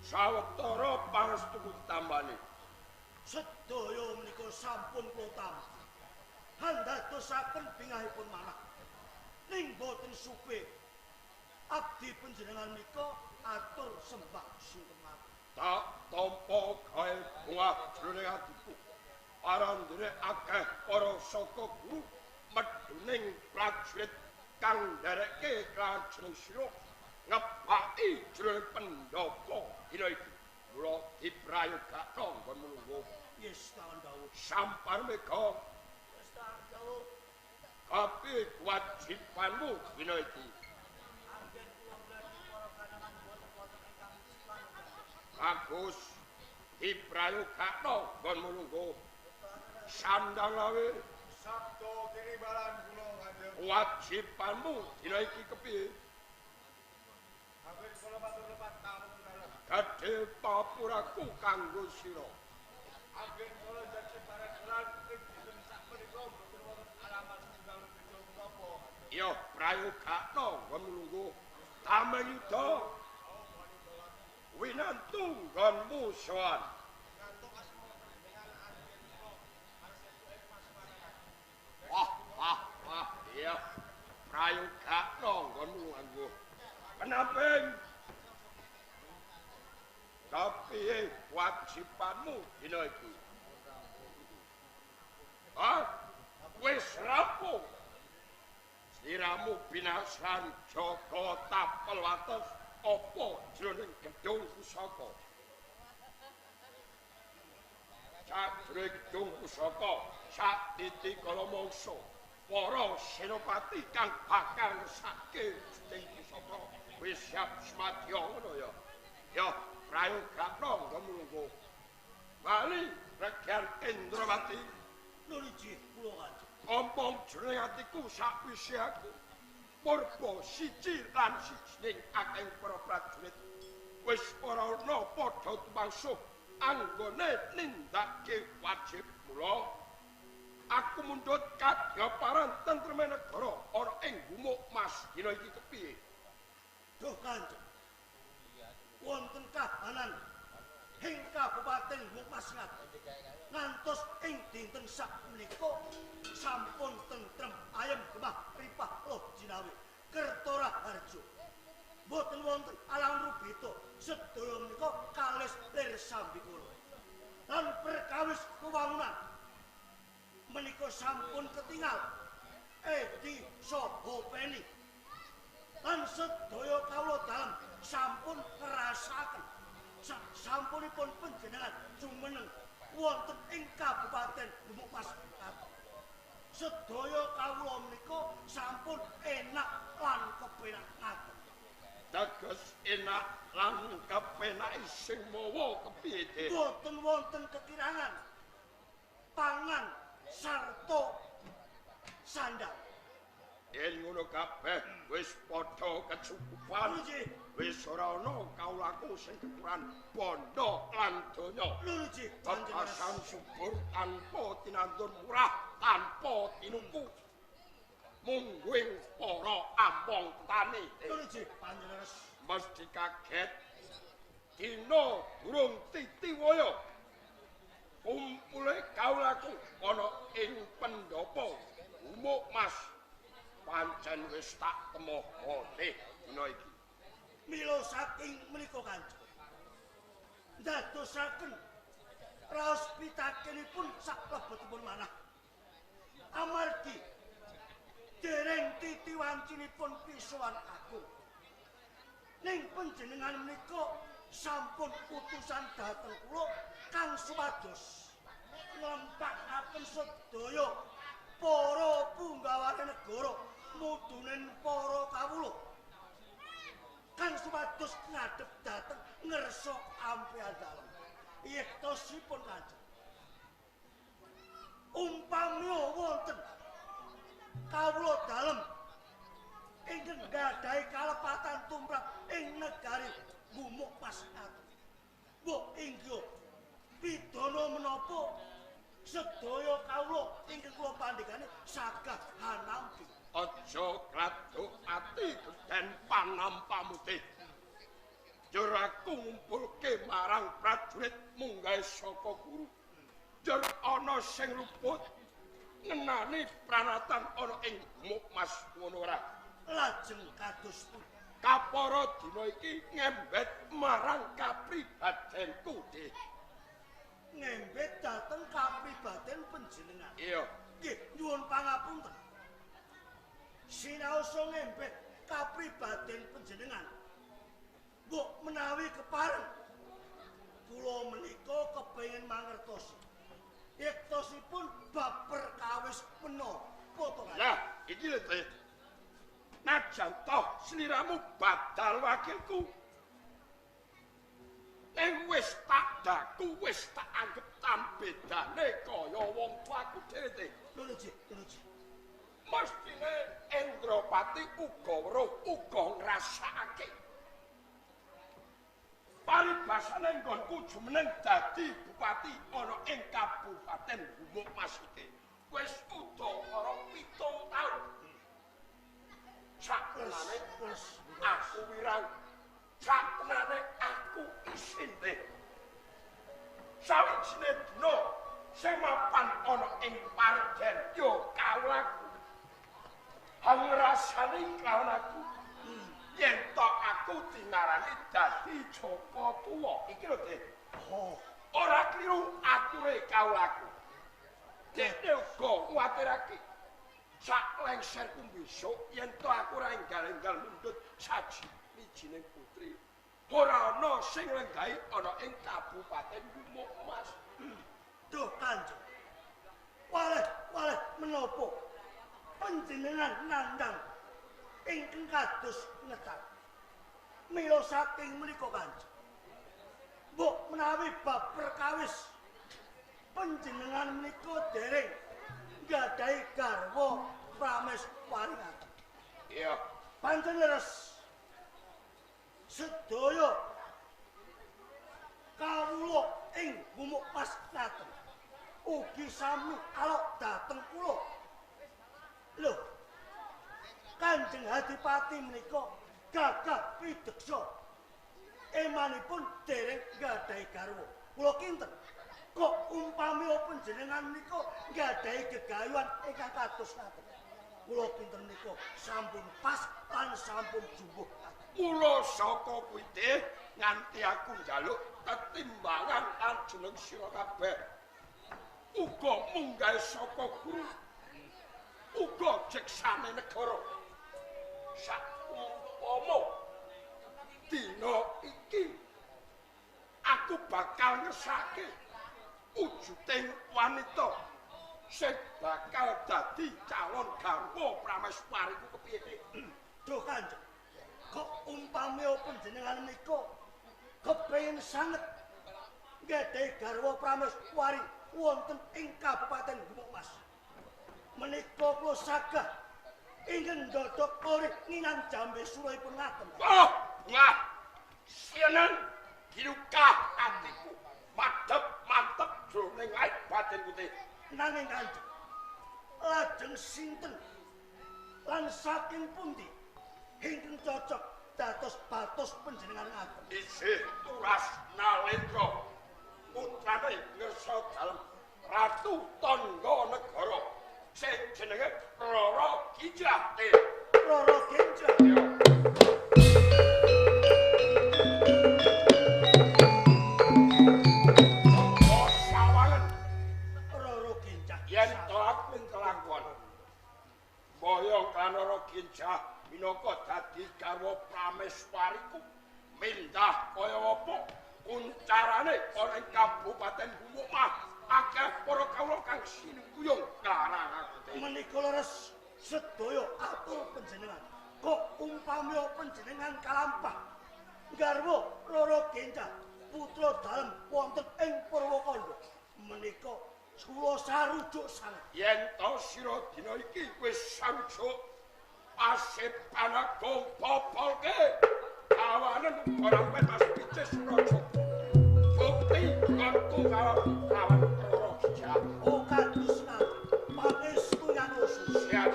Sawetara pangestu tambane. Sedaya menika sampun kula tampi. Handadosaken bingahipun manah. Ning boten supe. Abdi panjenengan menika atur sembah sungkeman. Tak tampa gawe bungah jroning atiku. Parandene akeh para saka guru medhuning prajurit kang nderekke kajeng sira ngebaki jroning pendhapa dina iki. Mula diprayogakno nggon mlungguh. Yes, tawan dawuh. Sampar mega. Yes, tawan dawuh. Kapi kewajibanmu dina iki. Anggen kula gladi para kanangan boten wonten ingkang sipanunggal. Bagus. Diprayogakno nggon mlungguh. Sandang lawe. Sabda tinibalan kula Kanjeng. Kewajibanmu dina iki kepiye? Anggen kula matur lepat kawula. Gedhe papuraku kanggo sira. Anggen kula jaji barang ing dinten sakmenika mboten wonten alamat setunggal bejo menapa. Iya, prayogakno nggon lungguh. Tameng yuda. Winantu nggonmu sowan. Wah, wah, wah, iya. Prayogakno nggonmu lungguh. Penaping Kepiye wajibanmu dina iki? Ah, wis rampung. Sliramu binasan jaga tapel wates apa jroning gedung pusaka? Sajroning gedung pusaka satiti kala mangsa para senopati kang bakal ngersake gedung pusaka wis siap semadya ngono ya. Ya, prayogakna nggon Bali Regyan Indrawati. Nuliji kula kanjeng. Ompong jroning atiku sakwise aku purba siji lan sijining akeh para prajurit wis ora ana padha tumangsuh anggone nindakake wajib. Mula aku mundhut kadyaparan tentreme negara ana ing Gumuk Mas dina iki kepiye? Duh kanjeng, wonten kahanan ing Kabupaten Gumuk Mas ngantos ing dinten sakmenika sampun tentrem ayem gemah ripah loh jinawi Kertora Harjo. Mboten wonten alang rubita, sedaya menika kalis lir sambikala. Lan perkawis wewangunan menika sampun ketingal edi saha peni. Lan sedaya kawula dalem sampun ngrasakaken sampunipun panjenengan jumeneng wonten ing Kabupaten Gumuk Mas. Sedaya kawula menika sampun enak lan kepenak ngaten. Teges enak lan kepenak sing mawa kepiye? Boten wonten kekirangan pangan sarta sandang. Yen ngono kabeh wis padha kecukupan. Wis ora ana kawulaku sing kekurangan bondo lan donya. Bekasan subur tanpa tinandur murah tanpa tinuku. Mungguing para among tani. Mesti kaget dina durung titiwaya. Kumpule kawulaku ana ing pendhapa Gumuk Mas. Pancen wis tak temohone dina iki. Mila saking menika kanjeng ndadosaken raos pitakenipun saklebetipun manah. Amargi dereng titi wancinipun pisuwan agung. Ning panjenengan menika sampun utusan dhateng kula kang supados nglempakaken sedaya para punggawane negara mudunen para kawula kang supados ngadhep dhateng ngersa ampeyan dalem. Yektosipun kanjeng, umpami wonten kawula dalem ingkang nggadahi kalepatan tumrap ing negari Gumuk Mas Atu, mbok inggih pidana menapa sedaya kawula ingkang kula pandhegane saged hanampi. Aja kladuk ati geden panampamu teh. Njur aku ngumpulke marang prajurit munggahe saka guru. Njur ana sing luput ngenani pranatan ana ing Gumuk Mas ngono ora? Lajeng kados pundi? Kapara dina iki ngembet marang kapribadenku deh. Ngembet dhateng kapribaden panjenengan. Iya. Nggih, nyuwun pangapunten. Sinaosa ngembet kapribaden panjenengan. Mbok menawi kepareng kula menika kepengin mangertosi. Yektosipun bab perkawis menapa to? Lah, iki lho Teh. Najan toh sliramu badal wakilku. Ning wis tak daku, wis tak anggep tambedane kaya wong tuaku dhewe Teh. Lho, Ji. Mestine Indrapati uga weruh, uga ngrasakake. Paribasane nggonku jumeneng dadi bupati ana ing Kabupaten Gumuk Mas iki. Wis udakara 7 taun. Saktenane aku wirang, saktenane aku isin teh. Sawijine dina sing mapan ana ing parden ya kawulaku. Hangrasani kelawan aku yen tok aku Aku dinarani dadi Joko Tuwa. Iki lho, Dik. Oh, ora kliru ature kawulaku. Dene uga kuwatirake sak lengserku besok yen to aku ora enggal-enggal mundhut saji wijining putri. Ora ana sing lenggahi ana ing Kabupaten Gumuk Mas. Duh Kanjeng. Waleh, waleh menapa panjenengan nandhang ingkang kados ngetan. Mila saking menika Kanjeng. Mbok menawi bab perkawis panjenengan menika dereng nggadahi garwa prameswari ngaten. Iya. Pancen leres sedaya kawula ing Gumuk Mas ngaten. Ugi sami alok dhateng kula. Lho. Kanjeng Adipati menika gagah pideksa. Emanipun dereng nggadahi garwa. Kula kinten kok umpami panjenengan menika nggadahi gegayuhan ingkang kados ngaten. Kula kinten menika sampun pas lan sampun jumbuh. Mula saka kuwi nganti aku njaluk tetimbangan lan jeneng sira kabeh. Uga munggahe saka guru. Uga jeksane negara. Saumpama dina iki aku bakal ngesake wujuding wanita sing bakal dadi calon garwa prameswariku kepiye. Duh Kanjeng, kok umpami panjenengan menika kepengin sanget nggadahi garwa prameswari wonten ing Kabupaten Gumuk Mas. Menika kula sagah ingkang ndodhok korih nginan jambe surahipun ngaten. Oh, wah. Sianan dilukah atiku. Madhep mantep jroning ait batin putih. Nanging Kanjeng, lajeng sinten lan saking pundi ingkang cocok dados batos panjenengan ngaten? Isih Turas Nalendra putrane ngersa dalem Ratu Tangga Negara sing jenenge Roro Ginjah. Roro Ginjah. Yen to aku kelakon boyong lan Roro Ginjah minangka dadi garwa prameswariku mindah kaya apa kuncarane ana ing Kabupaten Gumuk Mas akeh para kawula kang sinengkuyung nglarang aku. Menika leres sedaya atur panjenengan. Kok umpami panjenengan kalampah garwa Roro Ginjah putra dalem wonten ing Purwakandha menika kula sarujuk sanget. Yen to sira dina iki wis sarujuk asep anagung popolke awanen ora Mas Picis Raja. Bukti nggonku karo lawan Roro Ginjah. Oh kados ngaten. Pangestu nyatosu. Siap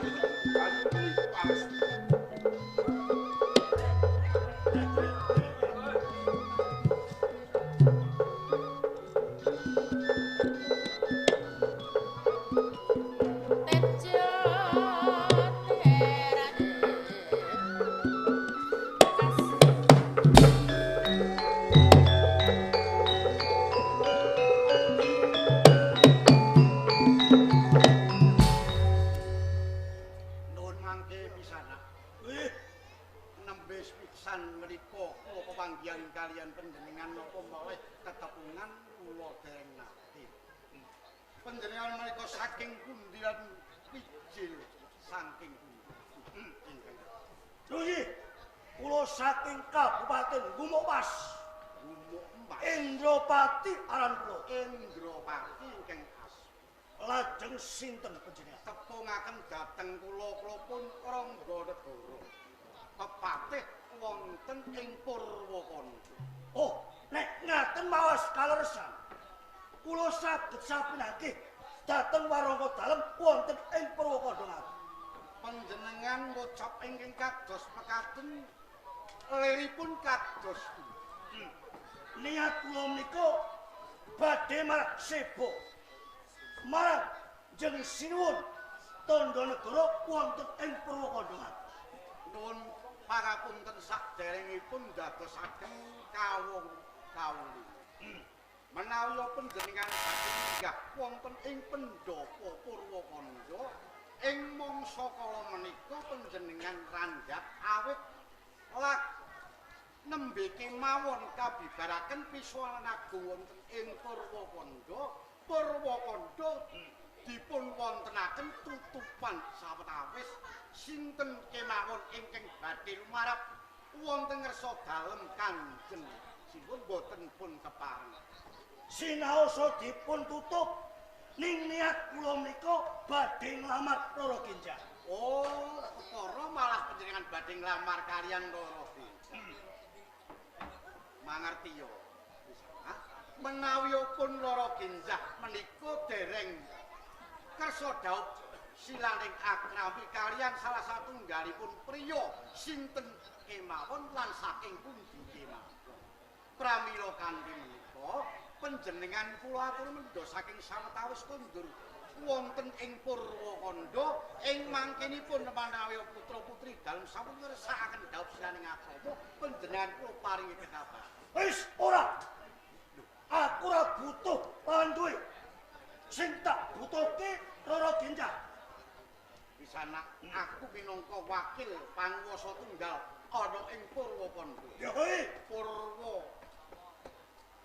pangestu pangestu. Panjenengan menika saking pundi lan wijil saking pundi ingkang nggih kula saking Kabupaten Gumuk Mas. Gumuk Mas. Indropati aran kula. Indropati ingkang asma. Lajeng sinten panjenengan? Tepungaken dhateng kula, kula pun Rangga Negara. Pepatih wonten ing Purwakandha. Oh, nek ngaten maos kaleresan. Kula saged sapinangkih dhateng warangka dalem wonten ing Purwakandha ngaten. Panjenengan ngucap ingkang kados mekaten liripun kados pundi? Niat kula menika badhe marang sebo marang jeng sinuwun tandha negara wonten ing Purwakandha ngaten. Nuwun Pangapunten saderengipun dadosaken kawung kawuli. Menawi panjenengan badhe minggah wonten ing pendhapa Purwakandha ing mangsa kala menika panjenengan randhap awit lak nembe kemawon kabibaraken pisuwanan agung wonten ing Purwakandha. Purwakandha dipun wontenaken tutupan sawetawis sinten kemawon ingkang badhe lumarap wonten ngersa dalem Kanjeng Sinuwun boten pun kepareng. Sinaosa dipun tutup ning niat kula menika badhe nglamar Roro Kinjah. Oh, perkara malah panjenengan badhe nglamar kaliyan Roro Kinjah. Mangerti yo. Menawi pun Roro Kinjah menika dereng kersa dhaup silaning akrami kaliyan salah satunggalipun priya sinten kemawon lan saking pundi kemawon. Pramila kanthi menika panjenengan kula atur mendha saking sawetawis kondur wonten ing Purwakandha ing mangkenipun menawi putra-putri dalem sampun ngersakaken dhaup silaning akrama panjenengan kula paringi kabar. Wis ora. Aku ora butuh panduwe. Sing tak butuhke Roro Kinjah. Wisana aku minangka wakil panguwasa tunggal ana ing Purwakandha. Ya kuwi Purwa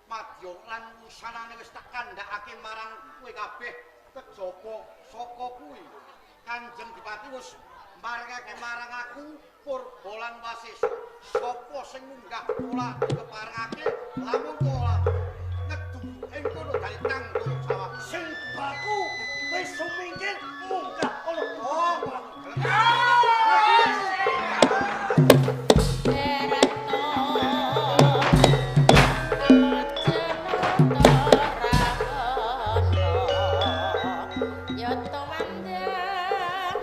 Madya lan wusanane wis tak kandhakake marang kowe kabeh kejaba saka kuwi. Kanjeng Dipati wis marengake marang aku purba lan wasesa. Sapa sing munggah kula keparengake lamun ora ngedu ing kono dadi tanggung jawab. Sing baku wis sumingkir munggah ana. Oh. Ya tomandang.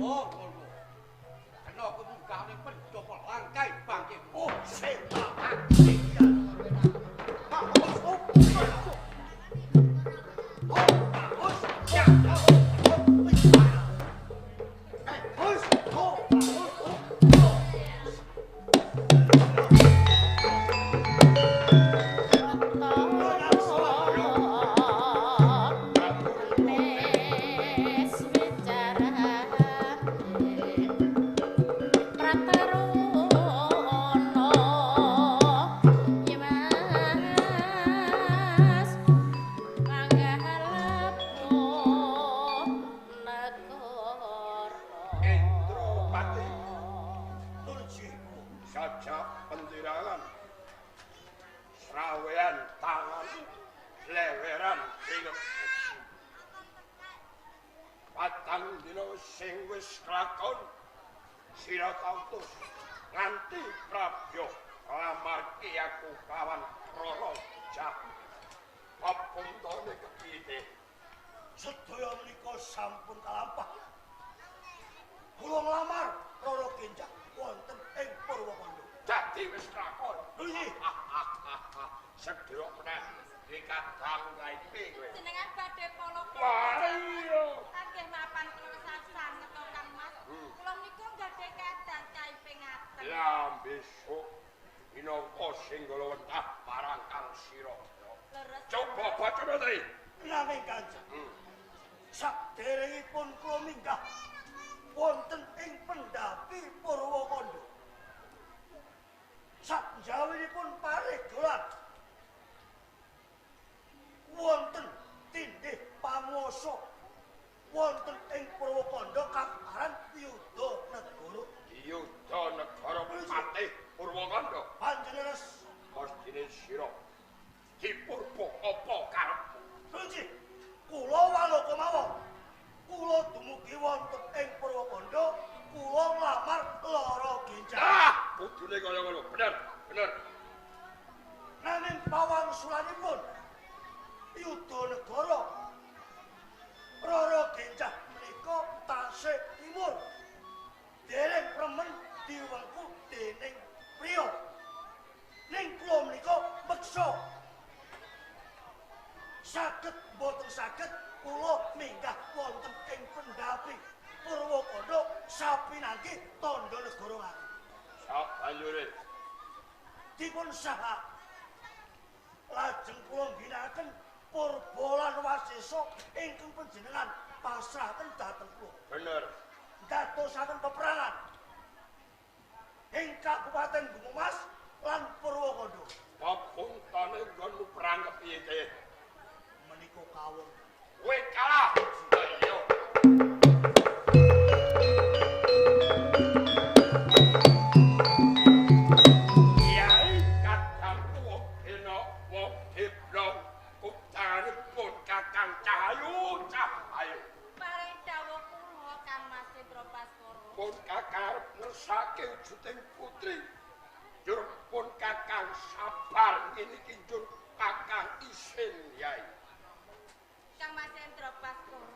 Oh, ngono. Kena kemunggah ning pendopo langkai bangke. Oh, setan. Sira tautus nganti prabya nglamarke aku kawan Rara Jah. Papuntane kepiye? Sedaya menika sampun kalampah. Kula nglamar Rara Genjah wonten ing Purwakanda. Dadi wis lakon. Nggih. Sedaya meneh dikadang kaipe kowe. Jenengan badhe polo. Wah iya. Nggih mapan kula sanget to Kang Mas. Kula niku gadhe kadang kaipe ngaten. Ya besok minangka sing wentah marang kang sira. Leres. Coba bacana tri. Nanging Kanjeng. Saderengipun kula minggah wonten ing pendhapi Purwakanda. Sakjawinipun paregolan wonten tindih panguwasa wonten ing Purwakanda kang aran Yuda Negara. Yuda Negara patih Purwakanda. Panjenengan mestine sira dipurba apa karepmu? Nggih, kula walaka mawon. Kula dumugi wonten ing Purwakanda, kula nglamar Lara Genjah. Ah, kudune kaya ngono. Bener, bener. Nanging pawangsulanipun Yuda Negara Rara Genjah menika tasih timur. Dereng remen diwengku dening priya. Ning kula menika meksa. Saged mboten saged kula minggah wonten ing pendhapi Purwakanda sapinanggi tandha negara ngaten. Sabanjure dipun saha lajeng kula ngginakaken purba lan wasesa ingkang panjenengan pasrahaken dhateng kula. Bener. Ndadosaken peperangan ing Kabupaten Gumomas lan Purwakanda. Papuntane nggonmu perang kepiye kae? Menika kawon. Kowe kalah. Ayo. Kiai kadang wong dena wong diblong kutanipun Kakang Cahayu Cahayu. Paring dawuh kula Kang Mas Endra Baskara. Pun kakang arep ngersake wujuding putri. Njur pun kakang sabar ngene iki njur kakang isin yai. Kang Mas Endra Baskara,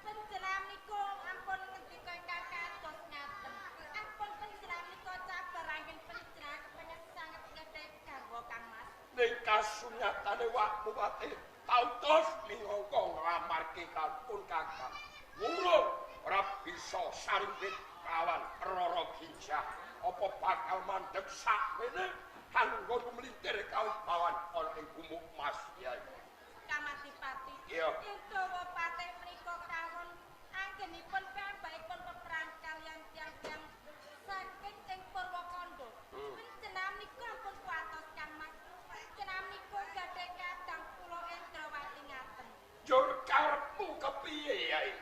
panjenengan niku ampun ngendika ingkang kados ngaten. Ampun panjenengan niku cabar anggen panjenengan kepengen sanget ngedhek garwa Kang Mas. Ning kasunyatane wakmu pati tautos minangka nglamarke pun kakang. Wurung ora bisa sarimbit kawan Rara Ginjah. Apa bakal mandeg sakmene anggonmu mlintir kaubawan ana ing Gumuk Mas yai. Kamadipati. Iya. Indawa patih menika kawon anggenipun piyambakipun peperang kaliyan tiyang-tiyang saking ing Purwakanda. Panjenengan niku ampun kuwatos Kang Mas. Panjenengan niku gadhah kadang kula Endrawati ngaten. Njur karepmu kepiye yai?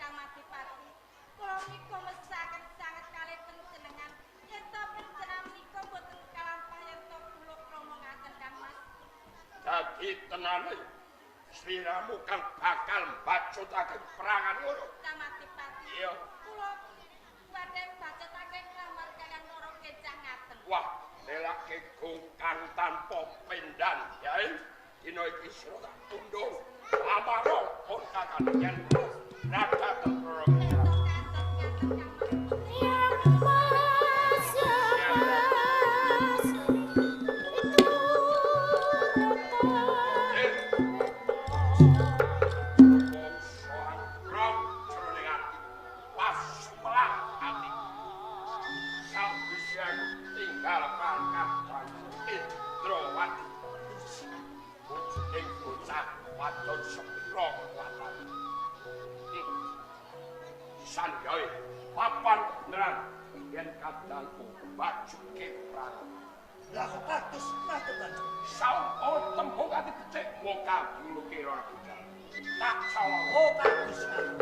Kamadipati, kula niku mesaken sanget kalih panjenengan. Yen to panjenengan niku mboten kalampah yen to kula krama ngaten Kang Mas. Dadi tenane sliramu kang bakal mbacutake perangan ngono. Kamadipati. Iya. Kula badhe bacutake nglamar kaliyan Rara Genjah ngaten. Wah, lelake gongkang tanpa pendan, yai. Dina iki sira tak tundung. Amara pun kakang yen rada Rara Genjah. Yen to kados ngaten. pisan gawe papan beneran yen kadangku bajuke prana. Lah kok kados ngaten Kanjeng? Sampun tembung ati becik muka duluke Rara Ginjah. Tak sawang. Oh kados ngaten.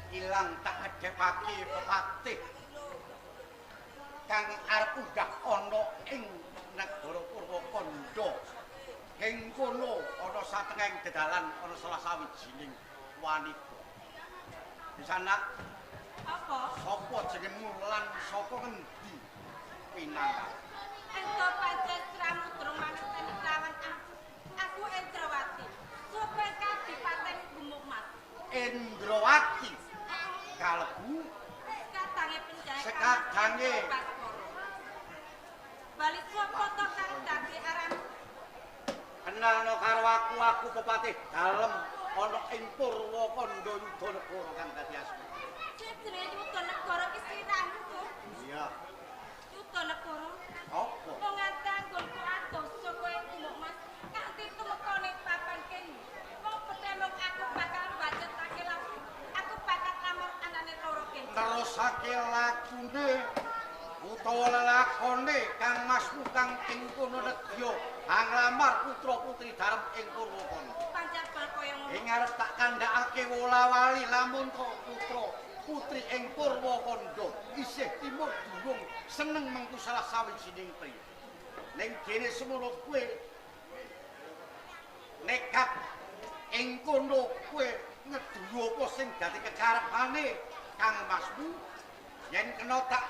Ilang tak adepake pepatih kang arep unggah ana ing negara Purwakandha. Ing kono ana satengahing dedalan ana salah sawijining wanita. Disana apa? Sapa jenengmu lan saka ngendi pinangka? Ento pancen sramudra mangerteni kelawan aku. Aku Endrawati. Sapa kadipaten Gumuk Mas. Endrawati. Kalebu sekadange penjaya sekadange bali sapa to kang dadi aran? Kenalno karo aku, aku pepatih dalem ana ing Purwakandha Yudanegara kang dadi asma. Sing jenenge Yudanegara ki sirahmu to? Iya. Yudanegara. Apa? Wong nganti anggonku adoh saka ing Gumuk Mas kanthi tumeka ning papan kene. Wong petemung aku bakal mbacutake laku. Aku bakal lamar anane Roro kene. Terusake lakune utawa lelakone Kang Masmu kang ing kono nedya anglamar putra-putri dalem ing Purwakandha. Pancen bal kaya ngono. Ing arep tak kandhakake wola-wali lamun to putra putri ing Purwakandha isih timur durung seneng mengku salah sawijining priya. Ning dene semono kowe nekat ing kono kowe ngeduyu apa sing dadi kekarepane Kang Masmu yen kena tak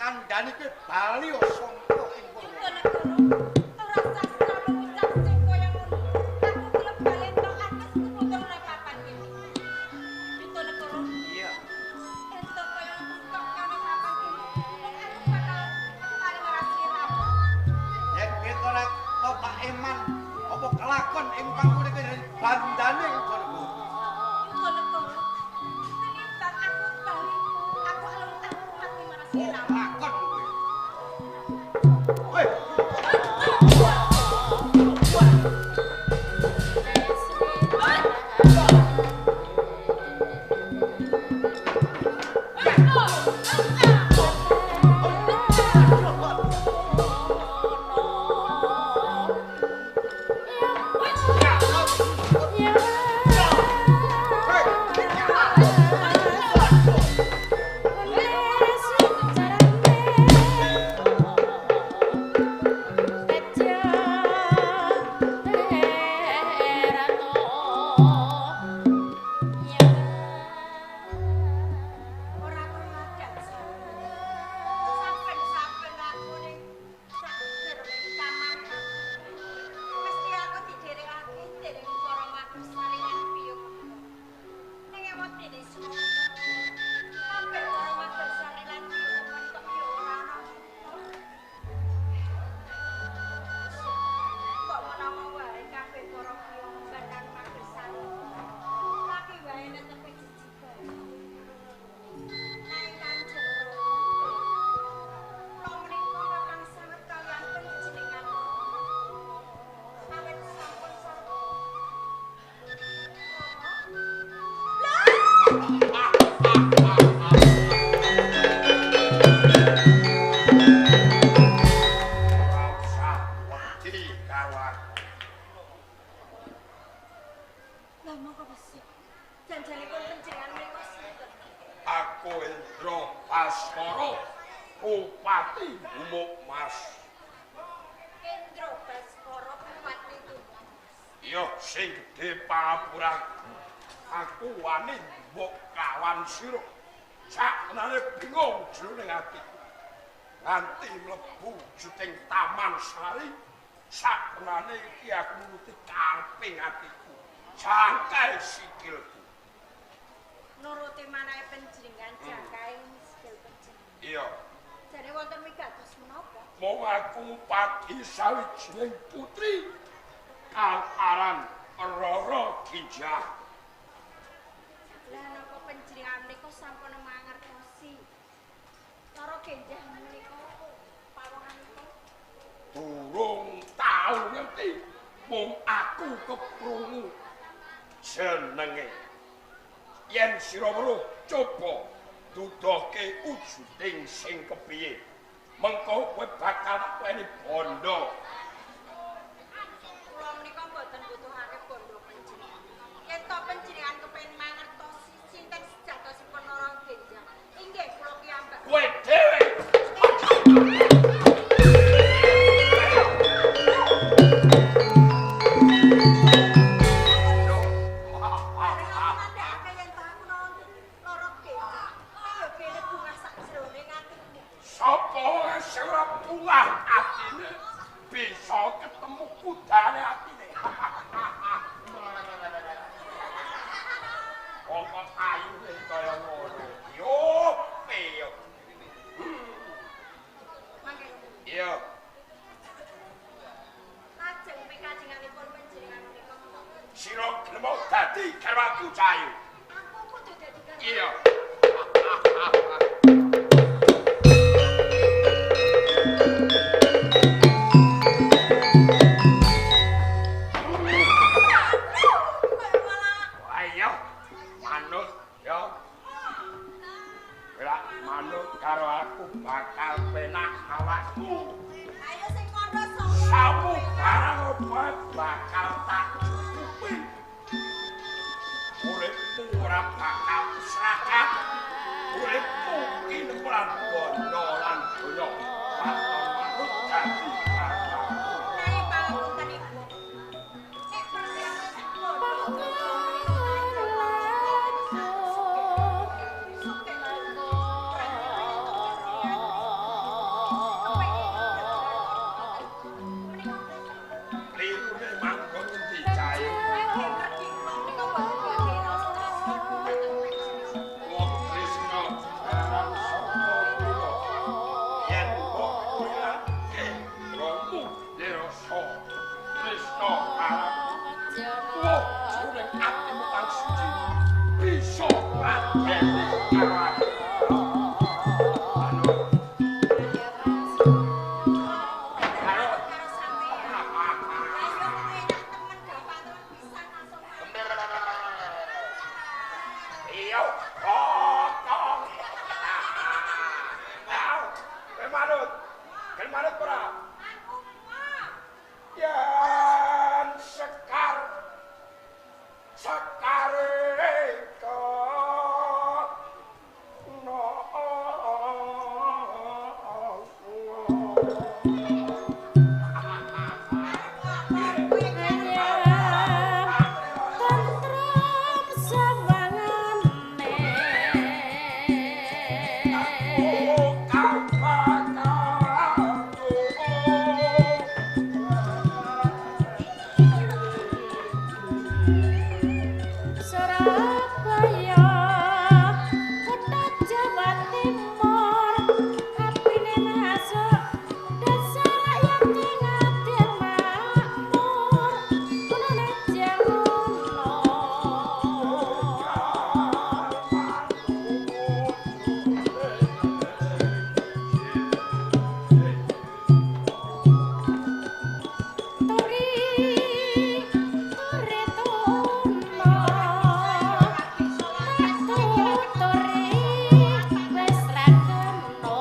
kandhani kowe bali sangka ing Purwakandha. Ora sastra ngucap sing kaya ngono. Aku gelem bali tok atus tumutang nang papan kene. Yudanegara. Iya. Entuk kaya tok kene papan kene. Wong aku bakal paling ora sliramu. Yen kita ora tak eman apa kelakon ing pangkune kowe bandane Yudanegara. Yudanegara. Tinimbang aku bali, aku alun-alun mati marang sliramu. Lakon kowe. Hei. Ora kumadan. Saben-saben aku ning sak jerone kamar. Mesti aku didherekake dening para magersari lan biyung. Ning ewot dene semono. Kabeh para magersari lan biyung kok yo ora ana. Kok menawa wae kabeh para biyung bandang magersari. Laki wae netepi jijik. Nanging Kanjeng Rama, kula menika memang sanget kaliyan panjenengan. Awit sampun sarwa. Ora usah wedi karo aku. Lah mongko wis. Janjanipun panjenengan menika sinten? Aku Indra Baskara, Bupati Gumuk Mas. Indra Baskara Bupati Gumuk. Iya sing gedhe pangapuraku. Aku wani mbok kawan sira. Sakmenane bingung jroning atiku. Nganti mlebu juting Taman Sari, sakmenane iki aku nuruti kareping atiku. Jangkae sikilku. Nuruti manahe panjenengan jangkae sikil panjenengan. Iya. Jane wonten migatos menapa? Mung aku ngupati sawijining putri kang aran Rara Ginjah. Lah napa panjenengan menika sampun mangertosi? Cara Genjah menika pawonganipun? Durung tau ngerti, mung aku keprungu jenenge. Yen sira weruh coba duduhke wujuding sing kepiye, mengko kowe bakal weni bondo. Kula menika mboten butuhake bondo panjenengan. Yen to panjenengan kepengin mangertosi sinten sejatosipun Nara Genjah, inggih kula piyambak. Kowe dhewe. Sapa sing ora pulah atine bisa ketemu kudane atine. Kok ayune kaya ngono. Yo, piye? Mangke. Iya. Lajeng pikajenganipun panjenengan menika. Sira gelem dadi garwaku Cahayu. Aku kudu dadi garwaku. Iya. Ayo, manut ya. Lak manut karo aku bakal penak awakmu. Ayo sing kandha sapa? Samu barang apa bakal tak cukupi. Uripmu ora bakal serakat. Uripmu kinempan bondo lan donya. Waton manut dadi garwaku. Nanging pangapunten ibu. Nek perkawis bondo Lirune manggon ngendi Cahayu? Wong Trisna barang saka kula. Yen mbok kulake romu dirasa Trisna marang tuwa jroning atimu kang suci bisa ngladeni karo aku. Manut karo. Iya, potong. Au, kowe manut. Kowe manut ora? Yen sekar sekare no. Tentrem sawangane. Surabaya kutha Jawa Timur, atine masuk desa rakyat adil makmur, gunane jangono. Turi turi tuna tak tuturi wis ra kena.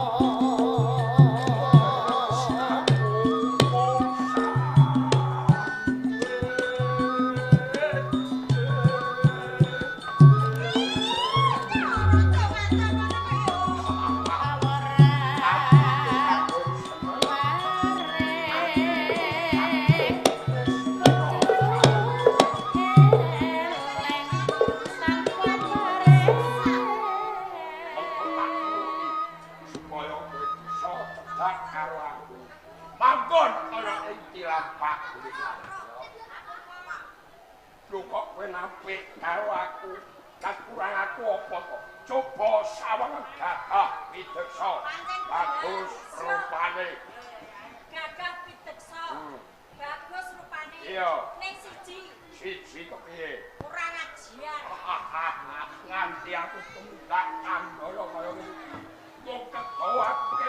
Supaya kowe bisa cedak karo aku. Manggon ana ing tilapak. Lho kok kowe nampik karo aku? Kakurang aku apa kok? Coba sawang gagah pideksa. Bagus rupane. Gagah pideksa. Bagus rupane. Iya. Ning siji Siji kepiye? kurang ajian. Nganti aku tumindak kandala kaya ngene iki. Wong kegawa aku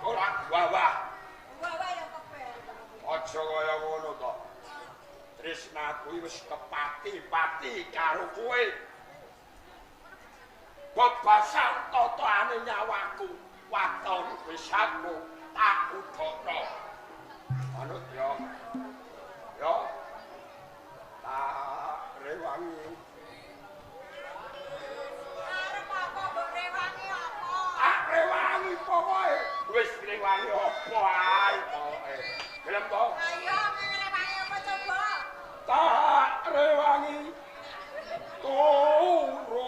Ora wawah. Wawah ya keben. Aja kaya ngono to. Tresnaku wis kepati-pati karo kowe. Bebasan totone nyawaku, waton wis aku tak udokno. Manut ya. Ya. Tak rewangi. Arep apa mbok rewangi apa? Tak rewangi pokoke. Wis rewangi apa ae pokoke. Gelem to? Ayo ngrewangi apa coba? Tak rewangi. Turu.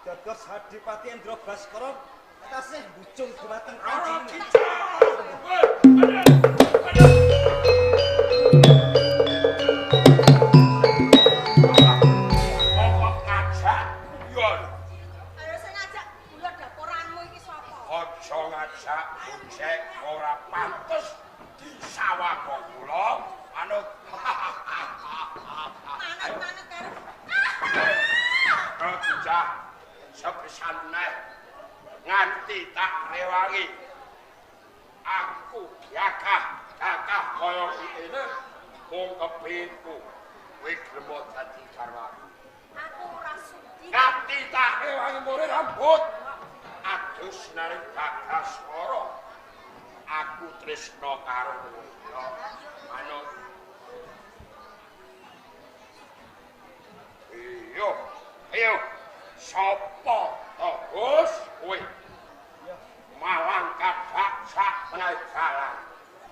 Dados Adipati Endra Baskara tasih bujung dumateng panjenengan. Kok ngajak guyon? Ayo sing ngajak guyon daporanmu iki sapa? Aja ngajak bocek ora pantes disawang kula manut. Manut-manut karo. Bocah sepisan neh nganti tak rewangi. Aku gagah-gagah kaya ngene mung kepinku kowe gelem dadi garwaku. Aku ora sudi. Ngati tak rewangi more rambut. Adus naring Bagaswara. Aku tresna karo kowe. Ya, manut. Iya, ayo. Sapa to, Gus? Kowe. Malang kadak sak menawi dalan.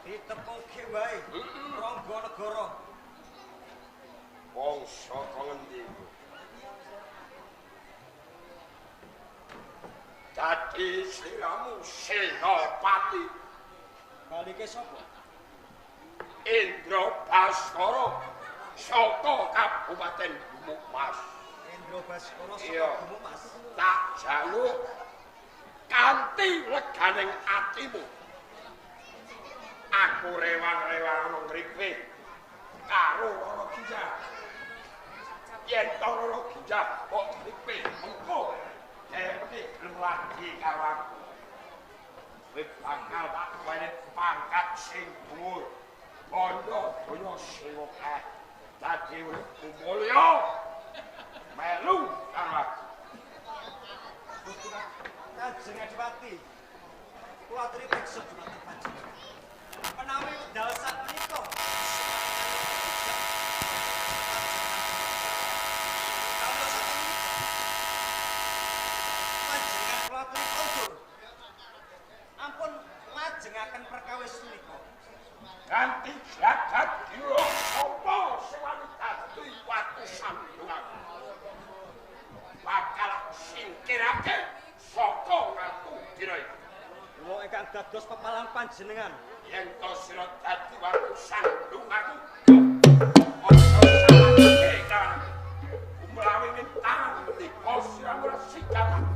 Ditepuke wae. Rangga negara. Wong saka ngendi iku? Dadi sliramu Senopati. Balike sapa? Indra Baskara saka Kabupaten Gumukmas. Indra Baskara saka Gumukmas. Tak jaluk kanthi leganing atimu. Aku rewang-rewang ngripe karo Rara Ginjah. Yen to Rara Ginjah kok ngripe mengko dheweke gelem lagi karo aku. Kowe bakal tak weni pangkat sing dhuwur. Bondo donya sing akeh. Dadi uripmu mulya. Melu karo aku. Gusti Kanjeng Adipati. Kula aturi priksa dumateng panjenengan. Menawi wekdal sakmenika panjenengan kula aturi kondur. Ampun lajengaken perkawis menika. Ganti jagat dira sapa sing wani dadi watu sandungan. Bakal singkirake saka ngarepku dira iki. Wong ingkang dados pepalang panjenengan. Yen to sira dadi watu sandung aku, aja salahke kang mlawi tangan nika sira ora sikat aku.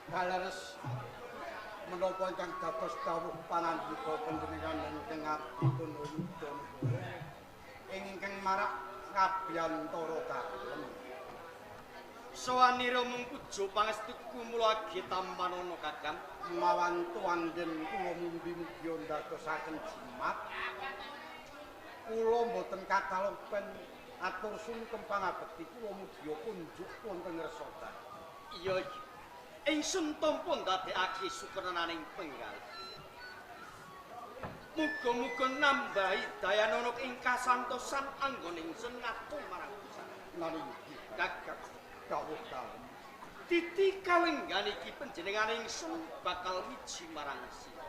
Kaleres menapa ingkang dados dawuh panandika panjenengan ingkang abdipun yuda negara ingkang marak ngabiyantara dalem. Sowanira mung puja pangestuku mula age tampanana Kakang. Mawantu anggen kula mumbi mugi ndadosaken jimat. Kula mboten katalopen atur sungkem pangabekti kula mugi kunjuk wonten ngersa dalem. Iya iya. Ingsun tampa ndadekake sukernaning penggalih. Muga-muga nambahi dayanana ing kasantosan anggon ingsun ngatur marang Gusti. Nani inggih Kakang dawuh dalem. Titi kalenggan iki panjenengan ingsun bakal miji marang sira.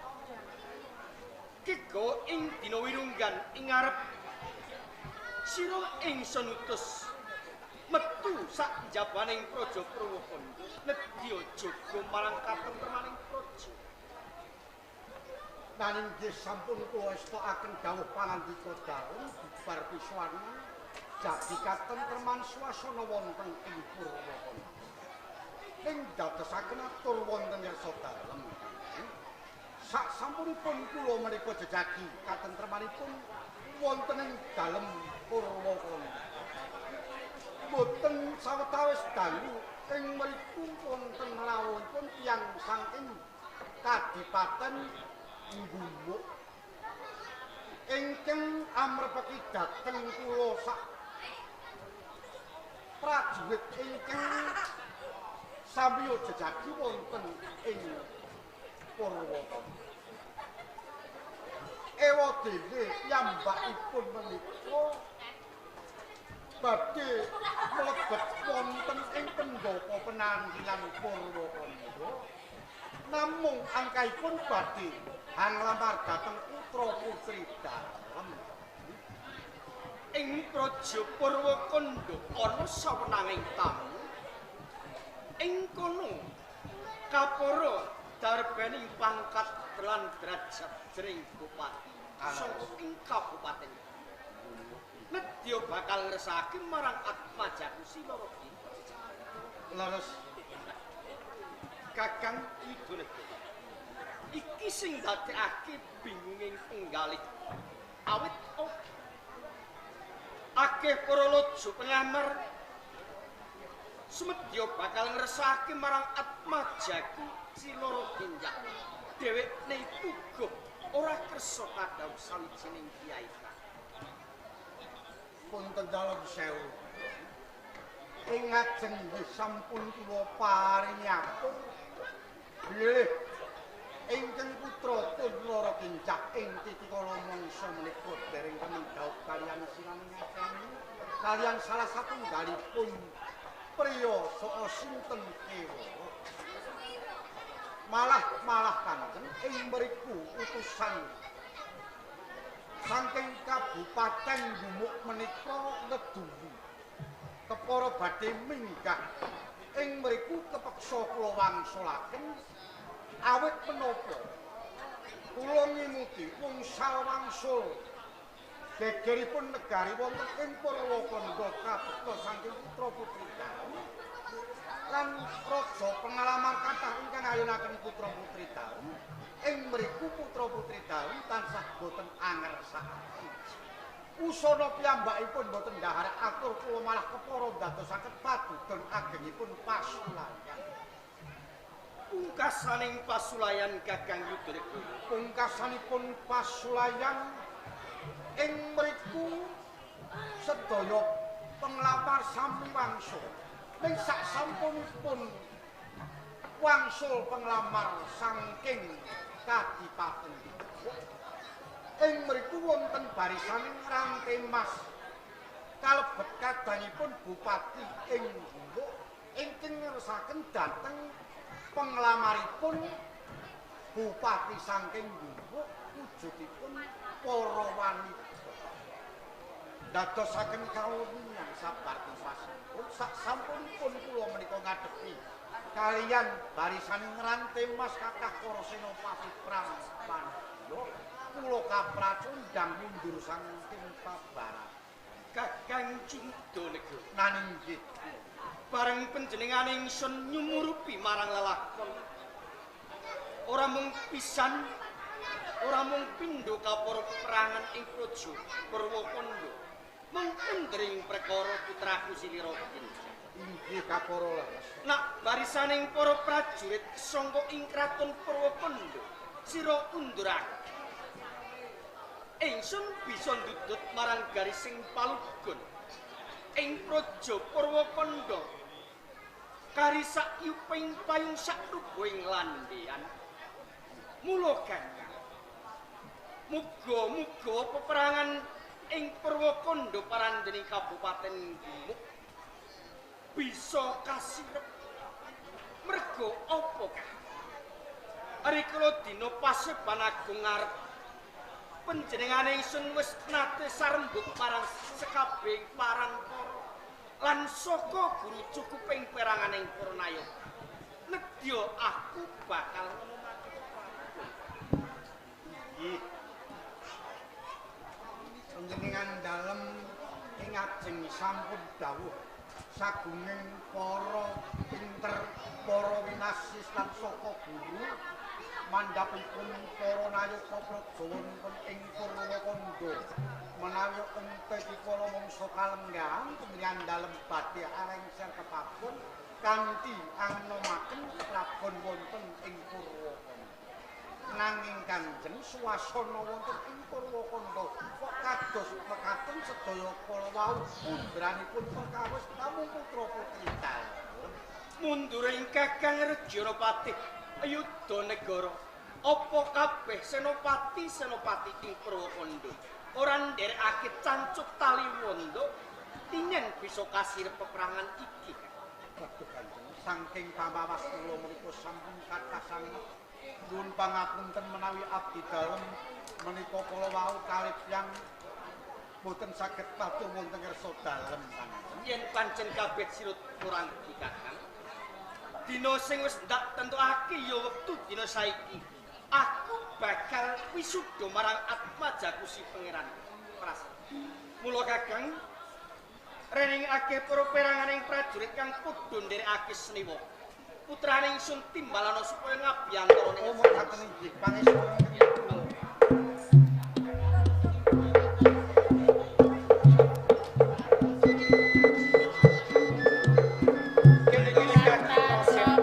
Kegawa ing dina wirunggan ing ngarep sira ingsun utus metu sak njabaning praja Purwakanda nedya jaga marang katentremaning praja. Nanging nggih sampun kula estokaken dawuh panandika dalem bubar pisuwarna jadi katentreman swasana wonten ing Purwakanda. Ing dadosaken atur wonten yarsa dalem. Sak sampunipun kula menika jejagi katentremanipun wonten ing dalem Purwakanda. Boten sawetawis dalu ing mriku wonten rawuhipun tiyang saking Kadipaten Nggumuk ingkang amrepeki dhateng kula sak prajurit ingkang samiya jejagi wonten ing Purwakanda. Ewadene piyambakipun menika Badhe mlebet wonten ing pendhapa penanggilan Purwakandha. Namung angkahipun badhe hanglamar dhateng putra putri dalem. Ing praja Purwakandha ana sawenanging tamu. Ing kono kapara darbening pangkat lan derajat jering bupati saka ing kabupaten. Nedya bakal ngresake marang atmajaku Siloro. Leres Kakang Yudhanegara. Iki sing dadekake bingunging penggalih. Awit akeh para lojo pengamar sumedya bakal ngresake marang atmajaku Siloro Ginjak. Dhewekne puguh ora kersa kadhawuh sawijining kyai. Punten dalem sewu. Ing ngajeng nggih sampun kula paringi atur bilih ingkang putra Loro Kincak ing titikala mangsa menika dereng temen dhaup kaliyan silaning akrami kaliyan salah satunggalipun priya saka sinten kewara. Malah-malah kanjeng ing mriku utusan saking kabupaten Gumuk menika ngeduwi kepara badhe minggah ing mriku kepeksa kula wangsulaken awit menapa kula ngimuti wungsal wangsul gegeripun negari wonten ing Purwakandha kabekta saking putra putri dalem lan raja pengalaman kathah ingkang ayunaken putra putri dalem. Ing mriku putra putri dalem tansah boten angersakaken. Usana piyambakipun boten ndhahar atur kula malah kepara ndadosaken padudon agengipun pasulayan. Pungkasaning pasulayan Kakang Yudhanegara. Pungkasanipun pasulayan ing mriku sedaya penglamar sami wangsul. Ning sak sampunipun wangsul penglamar saking kadipaten ing mriku wonten barisaning rantai mas kalebet kadangipun bupati ing Gumuk ingkang ngersakaken dhateng penglamaripun bupati saking Gumuk wujudipun para wanita. Dadosaken kawuningan sabar tipasipun sak sampunipun kula menika ngadepi kaliyan barisaning rantai mas kathah para senopati perang pandya kula kapracundang mundur saking pabaran. Kakang Yudhanegara. Naning nggih bareng panjenengane ingsun nyumurupi marang lelakon ora mung pisan ora mung pindho kapara peperangan ing praja Purwakandha mung endring perkara putraku Silira Kinjak. Inggih kapara leres. Nak barisaning para prajurit sangka ing kraton Purwakandha sira undurake. Ingsun bisa ndudut marang garising palugon ing praja Purwakandha kari sak yuping payung sak rubuhing landhean. Mula Kakang, muga-muga peperangan ing Purwakandha parandene kabupaten Gumuk bisa kasirep. Merga apa kah? Rikala dina paseban agung ngarep panjenengane ingsun wis nate sarembug marang sekabehing parangkara lan saka guru cukuping peranganing para nayaka. Nedya aku bakal ngomongake prabon. Nggih. Panjenengan dalem ing ajeng sampun dawuh sagunging para pinter, para winasis lan saka guru mandhapipun para nayaka praja wonten ing Purwakandha menawi ente dikala mangsa kalenggahan panjenengan dalem badhe arengser kepabon kanthi angnomaken prabon wonten ing Purwakandha. Nanging Kanjeng swasana wonten ing Purwakandha kok kados mekaten sedaya kala wau undranipun perkawis namung putra putri dalem. Munduring Kakang Rejanapati Yudhanegara, apa kabeh senopati-senopati ing Purwakandha ora nderekake cancuk tali wanda Tinen bisa kasirep peperangan iki. Waduh Kanjeng, saking pamawas kula menika sampun kathah sanget. Nyuwun pangapunten menawi abdi dalem menika kala wau kalih tiyang boten saged patuh wonten ngersa dalem Kanjeng. Yen pancen kabeh sirut kurang iki Kakang. Dina sing wis ndak tentokake ya wektu dina saiki. Aku bakal wisuda marang Atmajaku si Pangeran Pras. Mula Kakang rening akeh para peranganing prajurit kang padha nderekake seniwa. Putrane ingsun timbalana supaya ngabiyantara ning Oh, mboten inggih pangestu. Kene-kene Kakang Prasen.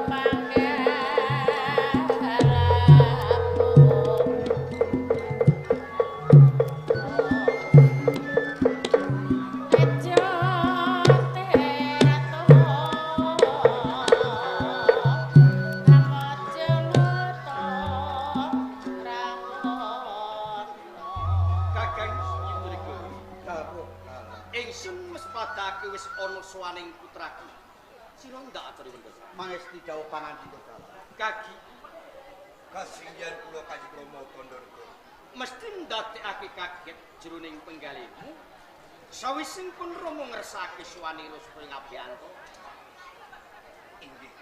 Kakang Yudhariga. Dawuh dalem. Ingsun mespadake wis ana sowaning putraku. Sira ndak aturi wendhasa. Mangesti dawuh pangandika dalem. Kagi Kasinggihan kula Kanjeng Rama Tandhanegara. mesti ndadekake kaget jroning penggalihmu. Sawising pun Rama ngersakake sowanira supaya ngabiyanta. Inggih.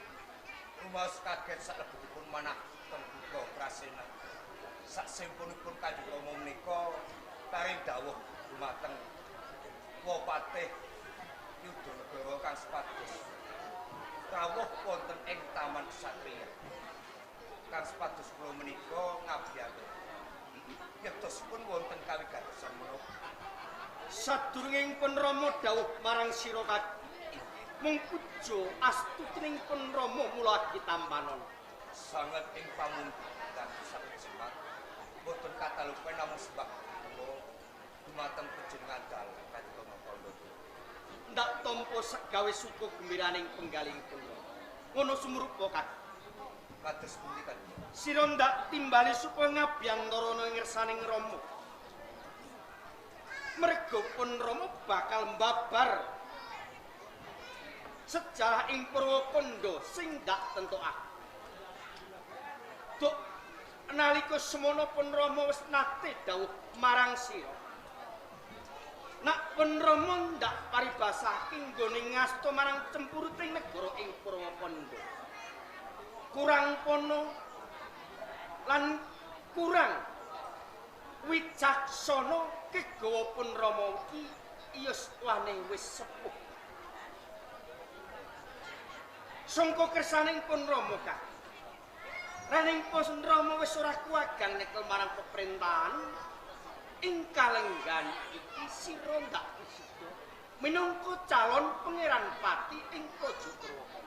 Rumaos kaget saklebetipun manah teng kutha Prasena. Saksempunipun Kanjeng Rama menika paring dawuh dumateng Wapatih Yudhanegara kang sepados rawuh wonten ing Taman Ksatria. Kang sepados kula menika ngabiyanta. Yektosipun wonten kawigatosan menapa? Sadurunging pun Rama dawuh marang sira kagi, mung puja astutining pun Rama mula ditampanon. Sanget ing pamundhutan saged jimat. Boten katalupen namung sebab kula dumateng panjenengan dalem Kanjeng Rama Tandhanegara. Ndak tampa segawe suka gembiraning penggalihing pun Rama. Ngono sumrupa kagi. Kados pundi Kanjeng? Sira ndak timbali supaya ngabiyantara ngersaning Rama. Merga pun Rama bakal mbabar sejarah ing Purwakanda sing ndak tentokake. Duk nalika semono pun Rama wis nate dawuh marang sira. Nak pun Rama ndak paribasake nggone ngasta marang cempuruting negara ing Purwakanda. Kurang pono lan kurang wicaksana kegawa pun Rama iki yuswane wis sepuh. Sangka kersaning pun Rama kang raning pun Rama wis ora kuwagang nyekel marang peperintahan ing kalenggan iki sira ndak wisuda minangka calon pangeran pati ing Praja Purwakanda.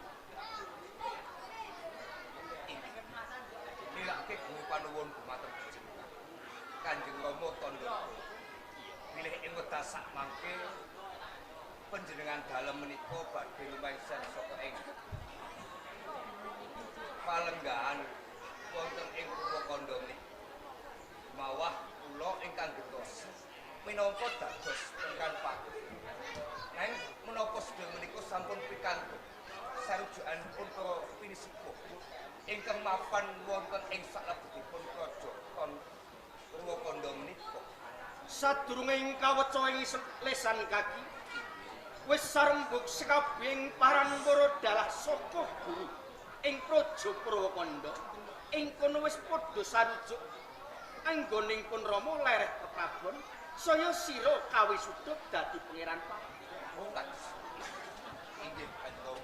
Nilake guru panuwun dumateng panjenengan. Kanjeng Rama Tandhanegara. Bilih ing wekdal sakmangke panjenengan dalem menika badhe lumangsar saka ing palenggahan wonten ing Purwakanda menika. Mawah kula ingkang gentosi minangka dados pangeran pati. Nanging menapa sedaya menika sampun pikantuk sarujukanipun para pinisepuh ingkang mapan wonten ing saklebetipun krajan Purwakanda menika. Sadurunge ing kaweca ing lesan kaki wis sarembug sekabehing paran para dalah saka guru ing Praja Purwakanda. Ing kono wis padha sarujuk anggoning pun Rama lereh keprabon saya sira kawisuda dadi pangeran pati. Oh, kados. Inggih, Kanjeng.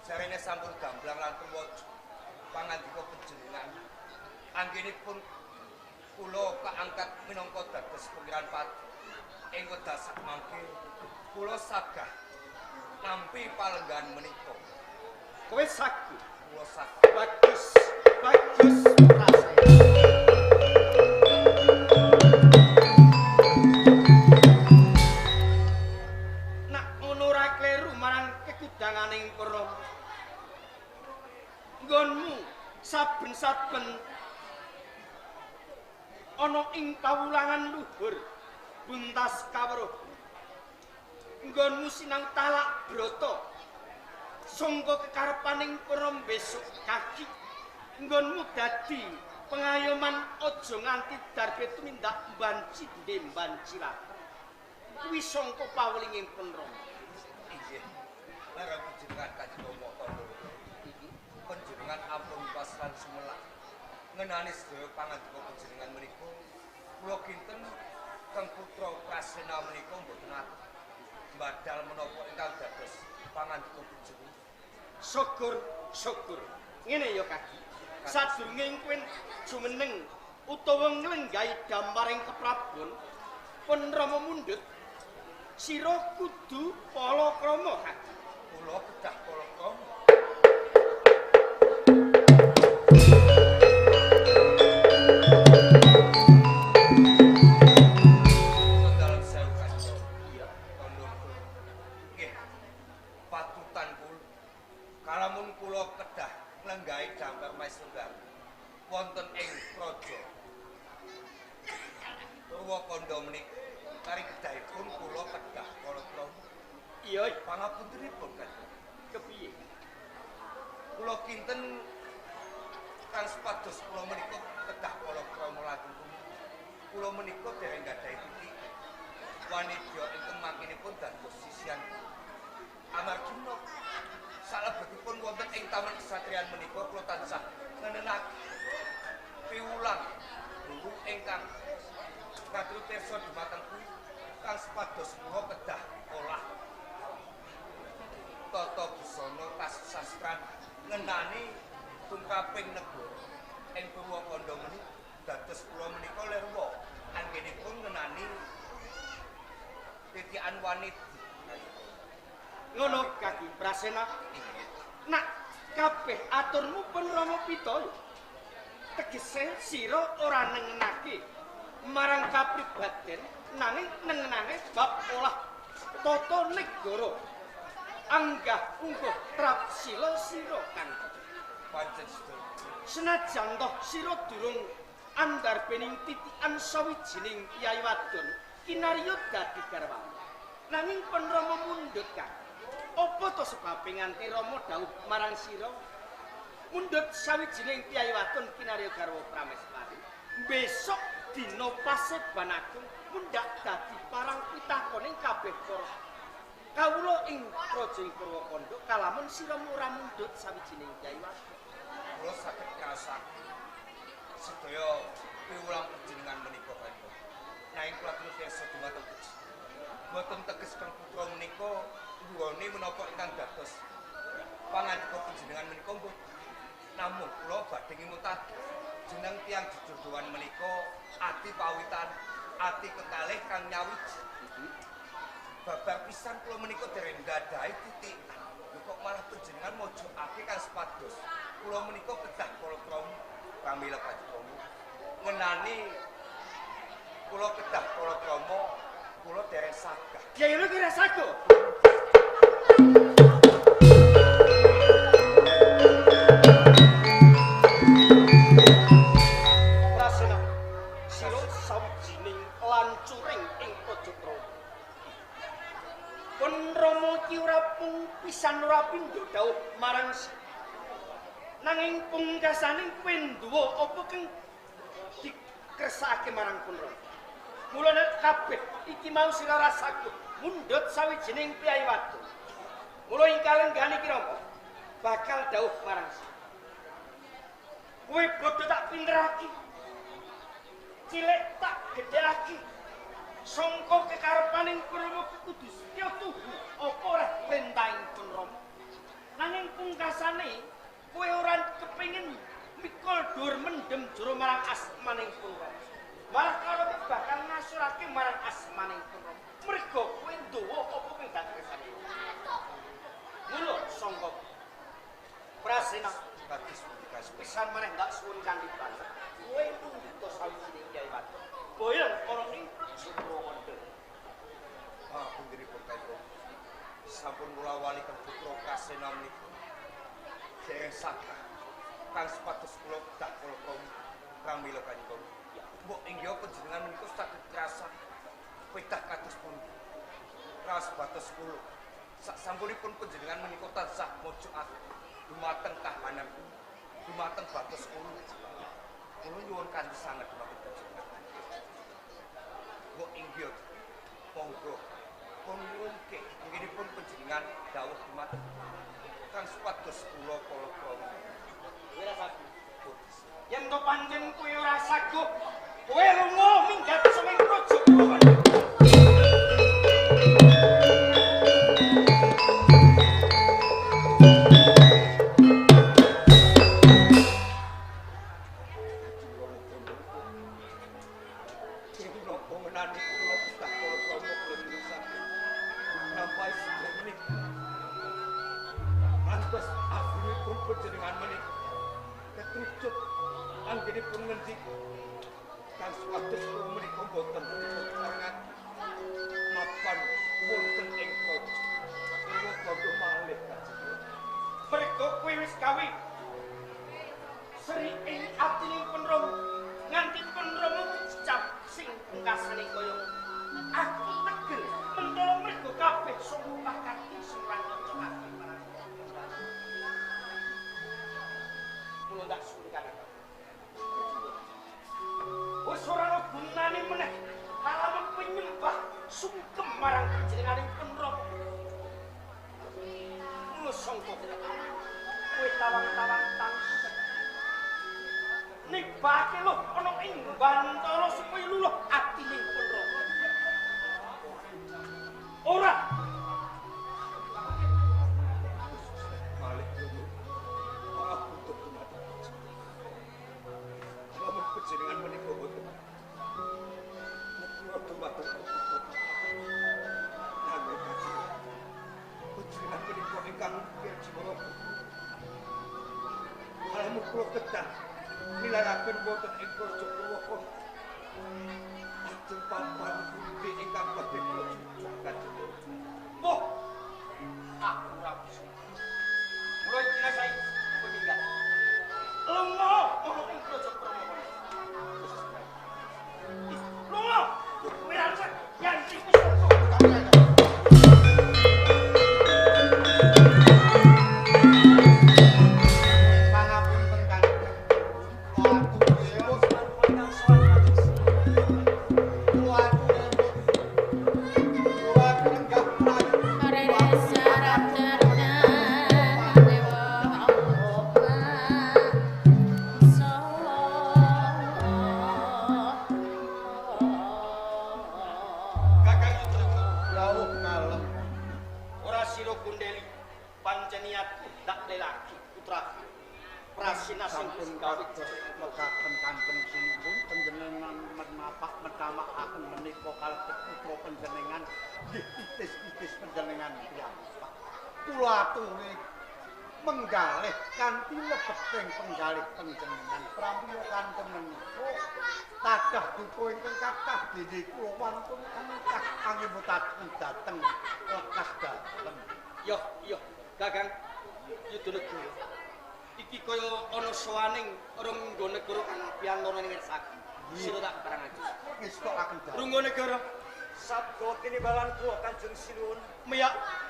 Jarene sampun gamblang lan tuwaja pangandika panjenengan. Anggenipun kula kaangkat minangka dados pangeran pati. Ing wekdal sakmangke kula sagah nampi palenggahan menika. Kowe sagu. Kula sagah. Bagus, bagus Prasena. Nak ngono ora kleru marang kekudanganing para nggonmu saben-saben ana ing pawulangan luhur buntas kawruh. Nggonmu sinau talak brata. Sangka kekarepaning para besok kaki nggonmu dadi pengayoman aja nganti darbe tumindak mbanci ndembanci laten. Kuwi sangka pawelinging pun Rama. Inggih. Marang panjenengan Kanjeng Rama tandha iki panjenengan ampun pasran sumelak. Ngenani sedaya pangandika panjenengan menika kula kinten kang putra Prasena menika mboten atur mbadal menapa ingkang dados pangandika panjenengan. Syukur, syukur. Ngene ya Kaki. Sadurunge kowe jumeneng utawa nglenggahi damaring keprabon pun Rama mundhut sira kudu palakrama Kaki. Kula kedah palakrama. Wonten ing praja Purwakanda menika kari kedahipun kula kedah palakrama. Iya, pangapuntenipun Kanjeng. Kepiye? Kula kinten kang supados kula menika kedah palakrama langkung. Kula menika dereng gadhahi titi wanidya ingkang mangkinipun dados sisihan. Amargi menapa salebetipun wonten ing taman kesatrian menika kula tansah ngenenake piwulang guru ingkang katur pirsa dumateng kuwi kang supados kula kedah olah tata busana kasastra ngenani tumraping negara ing Purwakanda menika dados kula menika lerwa anggenipun ngenani titikan wanita. Ngono Kaki Prasena. Nak kabeh aturmu pun Rama pita. Tegese sira ora nengenake marang kapribaden nanging nengenake bab olah tata negara. Anggah ungguh trapsila sira kang pancen sedaya. Senajan toh sira durung andarbening titikan sawijining kyai wadon kinarya dadi garwa. Nanging pun Rama mundhut kang. Apa to sebabe nganti Rama dawuh marang sira mundhut sawijining kyai wadon kinarya garwa prameswari? Besok dina paseban agung mundhak dadi parang pitakoning kabeh para kawula ing praja Purwakanda kalamun sira ora mundhut sawijining kyai wadon. Kula saged ngrasake sedaya piwulang panjenengan menika Kanjeng. Nanging kula terus pirsa dumateng Gusti. Boten teges kang putra menika nggone menapa ingkang dados pangandika panjenengan menika mboten. Namung kula badhe ngimutake jeneng tiyang jejodhoan menika ati pawitan, ati kekalih kang nyawiji. Babar pisan kula menika dereng gadhahi titikan. Lho kok malah panjenengan mojokake kang supados kula menika kedah palakrama pramila Kanjeng ngenani kula kedah palakrama kula dereng sagah. Kyai lho kira sago. Prasena sira sawijining lancuring ing Praja Prawa. Pun Rama iki ora pung pisan ora pindho dawuh marang nanging pungkasane kowe nduwa apa kang dikersakake marang pun Rama. Mula nek kabeh iki mau sira rasaku mundhut sawijining piyai wadon. Mula ing kalenggahan iki Rama bakal dawuh marang sira. Kowe bodho tak pinterake. Cilik tak gedhekake. Sangka kekarepaning Rama kudu setya tuhu apa ora perintahing pun Rama. Nanging pungkasane kowe ora kepengin mikul dhuwur mendem jero marang asmaning pun Rama. Malah karo bakal ngasurake marang asmaning pun Rama. Merga kowe nduwa apa kang dadi kersane. Mula sangka Prasena kados pundi pisan maneh ndak suwun kanthi banget. Kowe mundhut sawijining kyai wadon. Boyong ana ing Praja Purwakanda. Ah, pundiripun Kanjeng. Sampun kula wali kang putra Prasena menika. Dereng sagah kang supados kula kedah palakrama pramila Kanjeng. Mbok inggih panjenengan menika saged krasa pedah kados pundi. Raos batos kula. Sak sampunipun panjenengan menika tansah mojokaken dumateng kahanan dumateng batos kula. Kula nyuwun kanthi sanget dumateng panjenengan. Mbok inggih monggo pun nyuwunke anggenipun panjenengan dawuh dumateng kang supados kula kala-kala. Kowe ora saguh. Yen to pancen kowe ora saguh, kowe lunga minggat saka praja kula.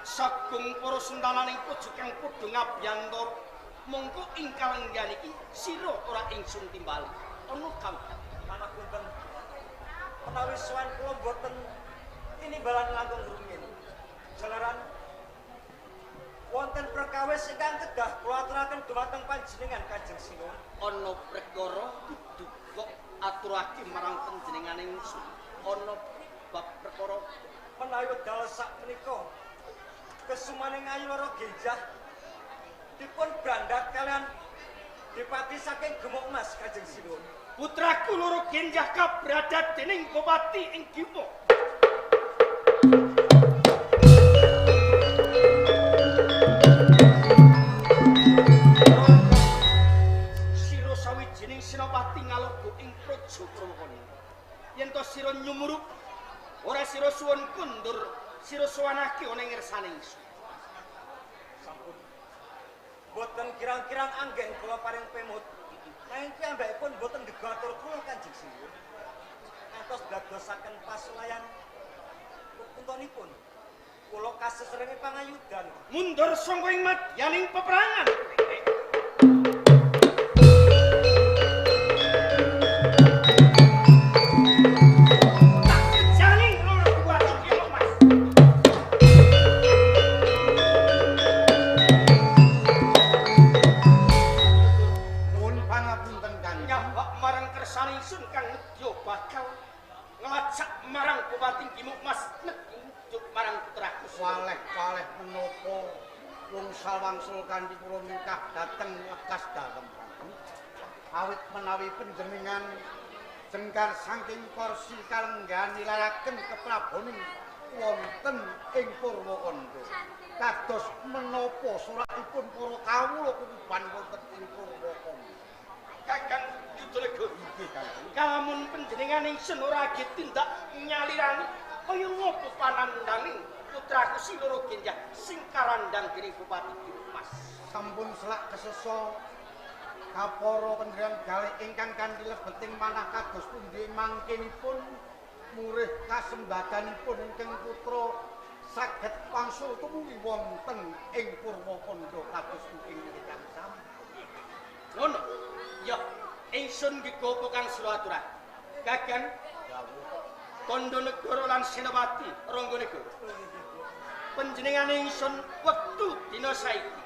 Sagung para sentananing praja kang padha ngabyantara mongko ing kalenggan iki sira ora ingsun timbali ana kawit panapunten menawi sowan kula mboten tinimbalan langkung rumiyin jalaran wonten perkawis ingkang kedah kula aturaken dumateng panjenengan Kanjeng Sinuwun. Ana perkara kudu kok aturake marang panjenengane ingsun ana bab perkara menawi wekdal sak menika kesumaning Ayu Loro Genjah dipun brandhat kalian dipati saking Gemuk Mas Kanjeng Sinuwun. Putraku Loro Genjah kabradat dening Bupati ing Giwo. Sira sawijining senopati ngalogo ing praja Prawakana. Yen to sira nyumurup ora sira suwun kundur, sira sowanake ana ing ngersane ingsun. Sampun. Boten kirang-kirang anggen kula paring pemut. Nanging piyambakipun boten gegatur kula Kanjeng Sinuwun. Ngantos dadosaken pasulayan kuntonipun. Kula kaseserenge pangayudan. Mundur saka ing madyaning peperangan. Tak kejani loro Bupati Gemuk Mas. Nuwun pangapunten Kanjeng. Nyabak marang kersane ingsun kang nedya bakal nglacak marang Bupati Gemuk Mas nedya njuk marang putraku. Waleh-waleh menapa wngsal wangsul kanthi kula mingkah dhateng lekas dalem. Awit menawi panjenengan jengkar saking kursi kalenggahan nilaraken kepraboning wonten ing Purwakanda. Kados menapa sorakipun para kawula kukuban wonten ing Purwakanda. Kakang Yudalega, Inggih Kanjeng. kalamun panjenengan ingsun ora age tindak nyalirani kaya ngopo panandanging putraku si Loro Genjah sing karandang dening Bupati Gemuk Mas. Sampun selak kesesa kapara panjenengan galih ingkang kanthi lebeting manah kados pundi mangkenipun murih kasembadanipun ingkang putra saged wangsul tumugi wonten ing Purwakanda kados ingkang sampun. Ngono. Ya, ingsun nggih gopo kang sila aturake. Kakang Dawuh. Kandha negara lan Senopati Rangga Negara. Panjenengane ingsun wektu dina saiki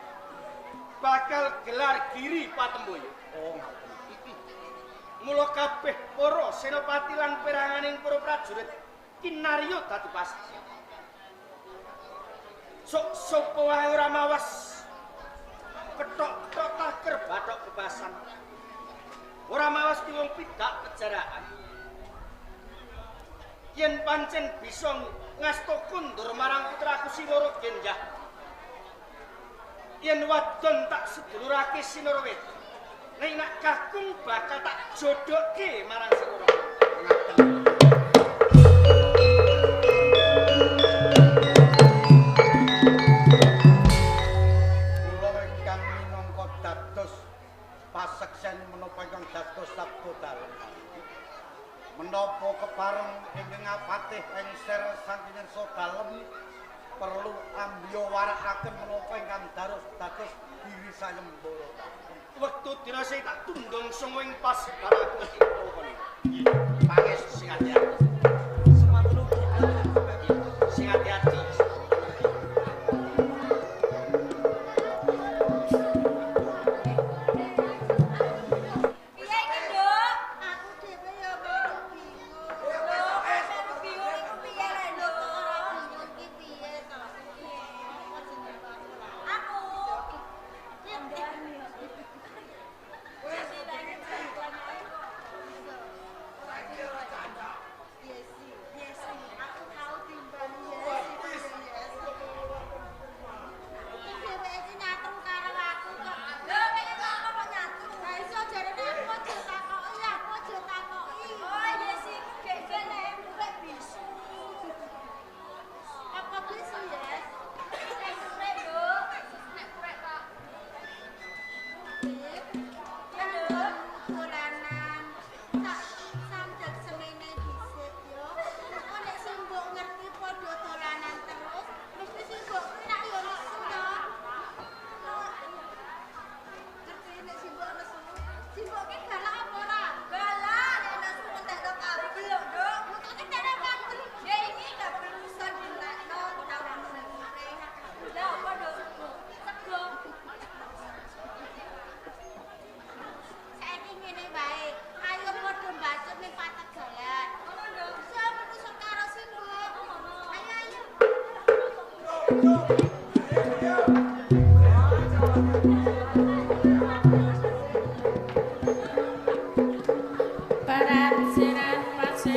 bakal gelar giri patemboyo. Oh ngaten. Mula kabeh para senopati lan peranganing para prajurit kinarya dadi pasti. Sok sapa wae ora mawas kethok-kethok taker bathok kepasan. Ora mawas ki wong pidak kejaraan. Yen pancen bisa ngasta kundur marang putraku si Loro Genjah. Yen wadon tak sedulurake si Loro Wedok. Ning nak kakung bakal tak jodohke marang si Loro. Ngaten. Kula ingkang minangka dados paseksen menapa ingkang dados sabda dalem. Menapa kepareng ingkang ngapatih engser saking ngersa dalem perlu ambiya warakaken menapa ingkang dados dados diri sayembara. Wektu dina sing tak tundung sanga ing pasebaran ing Purwakanda. Pangestu Sing ati-ati. Semanten ugi. Sing ati-ati. Piye iki, Nduk? Aku dhewe ya melu bingung. Lho, melu bingung iku piye lho, Nduk? Ora bingung iki piye to? Aku. Aku tau timbang Dheweke iki nyatru karo aku kok. Lho, pengen apa kok nyatru? Lah iso jarene aku aja takoki, aku aja takoki. Oh, iya sih, iku gek nek murek bisu. Apa bisu ya? Nek murek, Nduk. Nek murek kok. Ya, Nduk, dolanan. Tak sanjek semene dhisik yo. Engko nek simbok ngerti padha dolanan terus, mesti simbok kuwi rak yo nesu to. Ngerti nek simbok nesu. Simbok ki galak apa ora? Galak, nek nesu ngentekno kabel lho, Nduk. Lho kok ngentekno kabel? Ya iki kabel iso dientekno kok tau sore. Lah apa, Nduk? Sego. Saiki ngene wae, ayo padha mbacut ning pategalan. Ngono, Nduk. Iso menusuk karo simbok. Ngono. Ayo ayo. Barat sirat pasing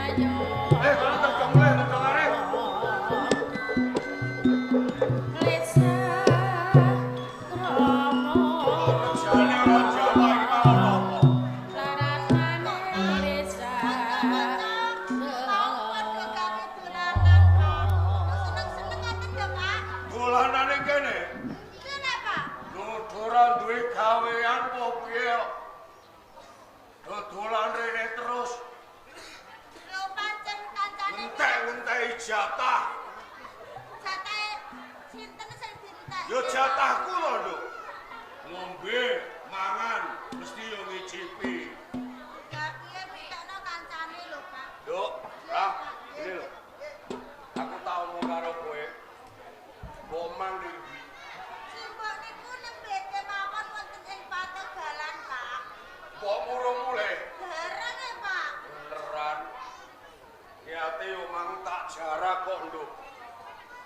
Ayo Lesa kromo Laratane lesa Mau padha gawe dolanan kok. Ngentek-ngenteki jatah. Jatah sinten sing dientek? Ya jatahku lho, Nduk. Ngombe, mangan, mesti yo ngicipi. Ya piye mintekno kancane lho, Pak. Nduk, ah, ini lho. Aku tak omong karo kowe. Bomang ndi? Simbok niku nembe kemawon wonten ing Pategalan, Pak. Mbok murung mulih. Dereng e, Pak. Beneran. Niate yo mang tak jarak kok, Nduk.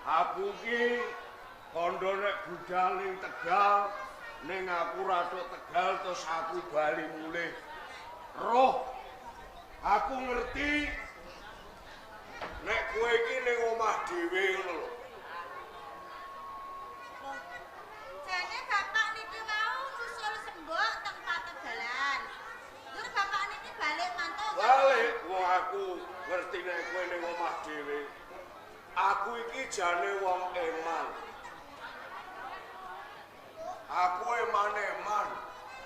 Aku ki kandha nek budal ning Tegal, ning aku ra tok Tegal terus aku bali mulih. Roh, aku ngerti nek kowe iki ning omah dhewe ngono lho. Jane bapak niki wau nusul sembok teng Pategalan. Njur bapak niki balik mantuk. Balik wong aku ngerti nek kowe ning omah dhewe. Aku iki jane wong eman. Aku eman-eman.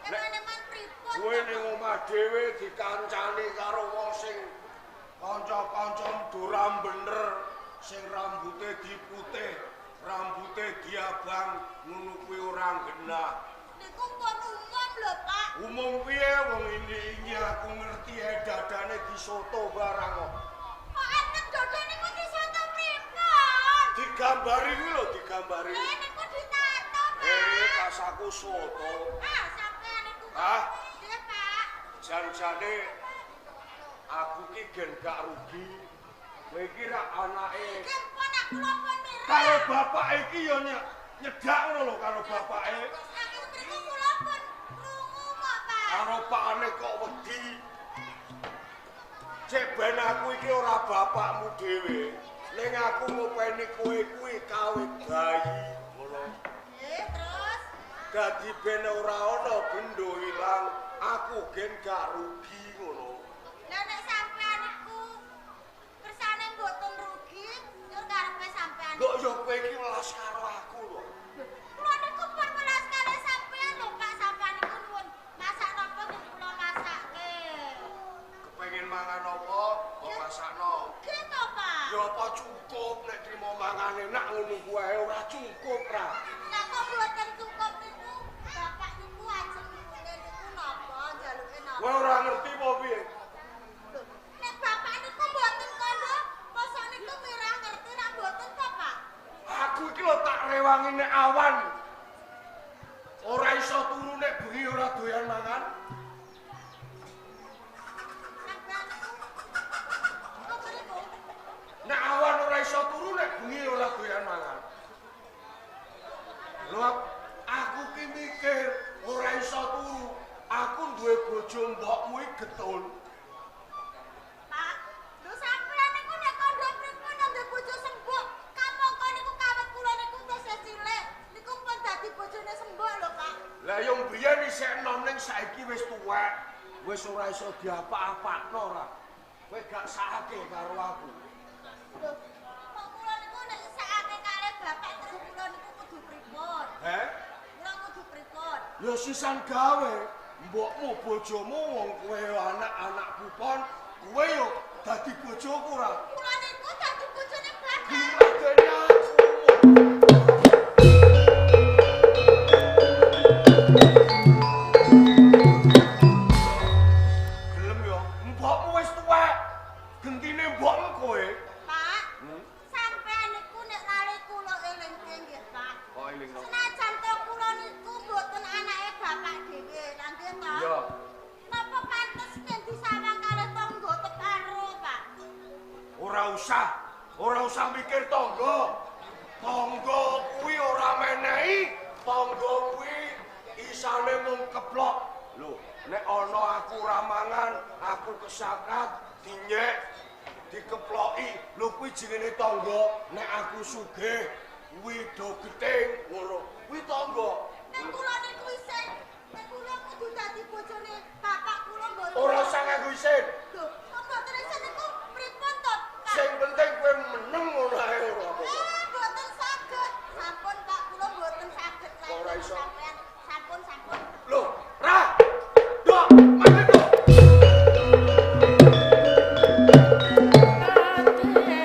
Eman-eman pripun? Kowe ning omah dhewe dikancani karo wong sing kanca-kanca duram bener, sing rambute diputih, rambute diabang, ngono kuwi ora genah. Niku pun umum lho, Pak. Umum piye wong ini aku ngerti dadane disoto barang kok. Kok enten dada niku disoto pripun? Digambari kuwi lho, digambari. Niku ditato, Pak. Pas aku soto. Ah, sampean niku. Ah, nggih, Pak. Jan-jane aku ki gen gak rugi. Kowe iki rak anake. Nggih, pun aku kula pun mireng. Karo bapake iki ya nyedak ngono lho karo bapake. Aku mriku kula pun krungu kok, Pak. Karo pakane kok wedi. Cek ben aku iki ora bapakmu dhewe. Ning aku ngopeni kowe kuwi kawit bayi ngono. Nggih, terus dadi ben ora ana bendo ilang, aku gen gak rugi ngono. Lah nek sampean niku kersane mboten rugi, njur karepe sampean. Kok ya kowe iki welas karo aku lho. Kula niku pun welas karo sampean lho, Pak. Sampean niku nuwun masak napa nggih kula masake. Kepengin mangan apa, kok masakno. Nggih to, Pak. Ya apa cukup nek trimo mangan enak ngono kuwi ora cukup ra. Lah kok mboten cukup niku, bapak niku ajeng nyuwune niku napa, njaluke napa? Kowe ora ngerti apa piye? Nek bapak niku mboten kandha, mosok niku mirah ngerti ra mboten to, Pak? Aku iki lho tak rewangi nek awan. Ora iso turu nek bengi ora doyan mangan. Sampean niku kok niku? Nek awan ora iso turu nek bengi ora doyan mangan. Lho aku ki mikir ora iso turu. Aku duwe bojo mbokmu iki getun. Pak, lho sampean niku nek kandha pripun ndek bojo sembok? Kamangka niku kawit kula niku tesih cilik, niku pun dadi bojone sembok lho, Pak. Lah yo mbiyen isih enom ning saiki wis tuwek, wis ora iso diapa-apakno ora. Kowe gak sakake karo aku. Lho, kok kula niku nek sakake kalih bapak terus kula niku kudu pripun? Heh? Kula kudu pripun? Ya sisan gawe. Mbokmu bojomu wong kowe anak-anak pupon, kowe yo dadi bojoku ora. Kula niku dadi bojone bapak. Gimana aku? Gelem yo, mbokmu wis tuwek. Gentine mbokmu kowe. Pak, sampean niku nek lali kula elingke nggih, Pak. Kok eling to? Senajan to kula niku mboten anake bapak dhewe, lha nggih to? Iya. Napa pantes nek disawang kalih tangga teparo, Pak? Ora usah mikir tangga. Tangga kuwi ora menehi, tangga kuwi isane mung keplok. Lho, nek ana aku ora mangan, aku kesakrat, dinyek, dikeploki. Lho kuwi jenenge tangga. Nek aku sugih, kuwi do gething ngono. Kuwi tangga. Nek kula niku isin, nek kula kudu dadi bojone bapak kula mboten. Ora usah nganggo isin. Lho, kok mboten isin niku pripun to, Pak? Sing penting kowe meneng ngono ae ora apa-apa. Mboten saged. Sampun, Pak, kula mboten saged Ora iso. Sampean. Sampun, sampun. Lho, Ra. Dok, mati dok. Ate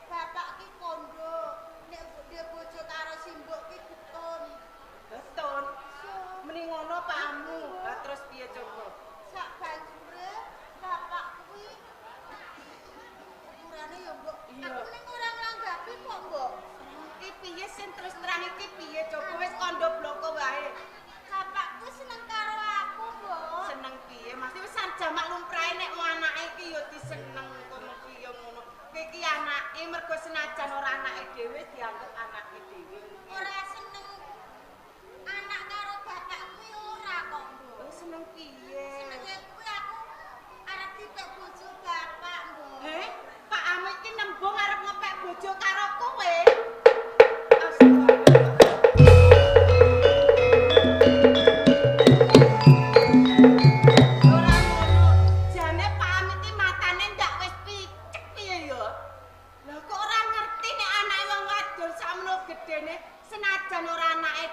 Bapak ki kondo nek dia bojo karo simbok ki getun.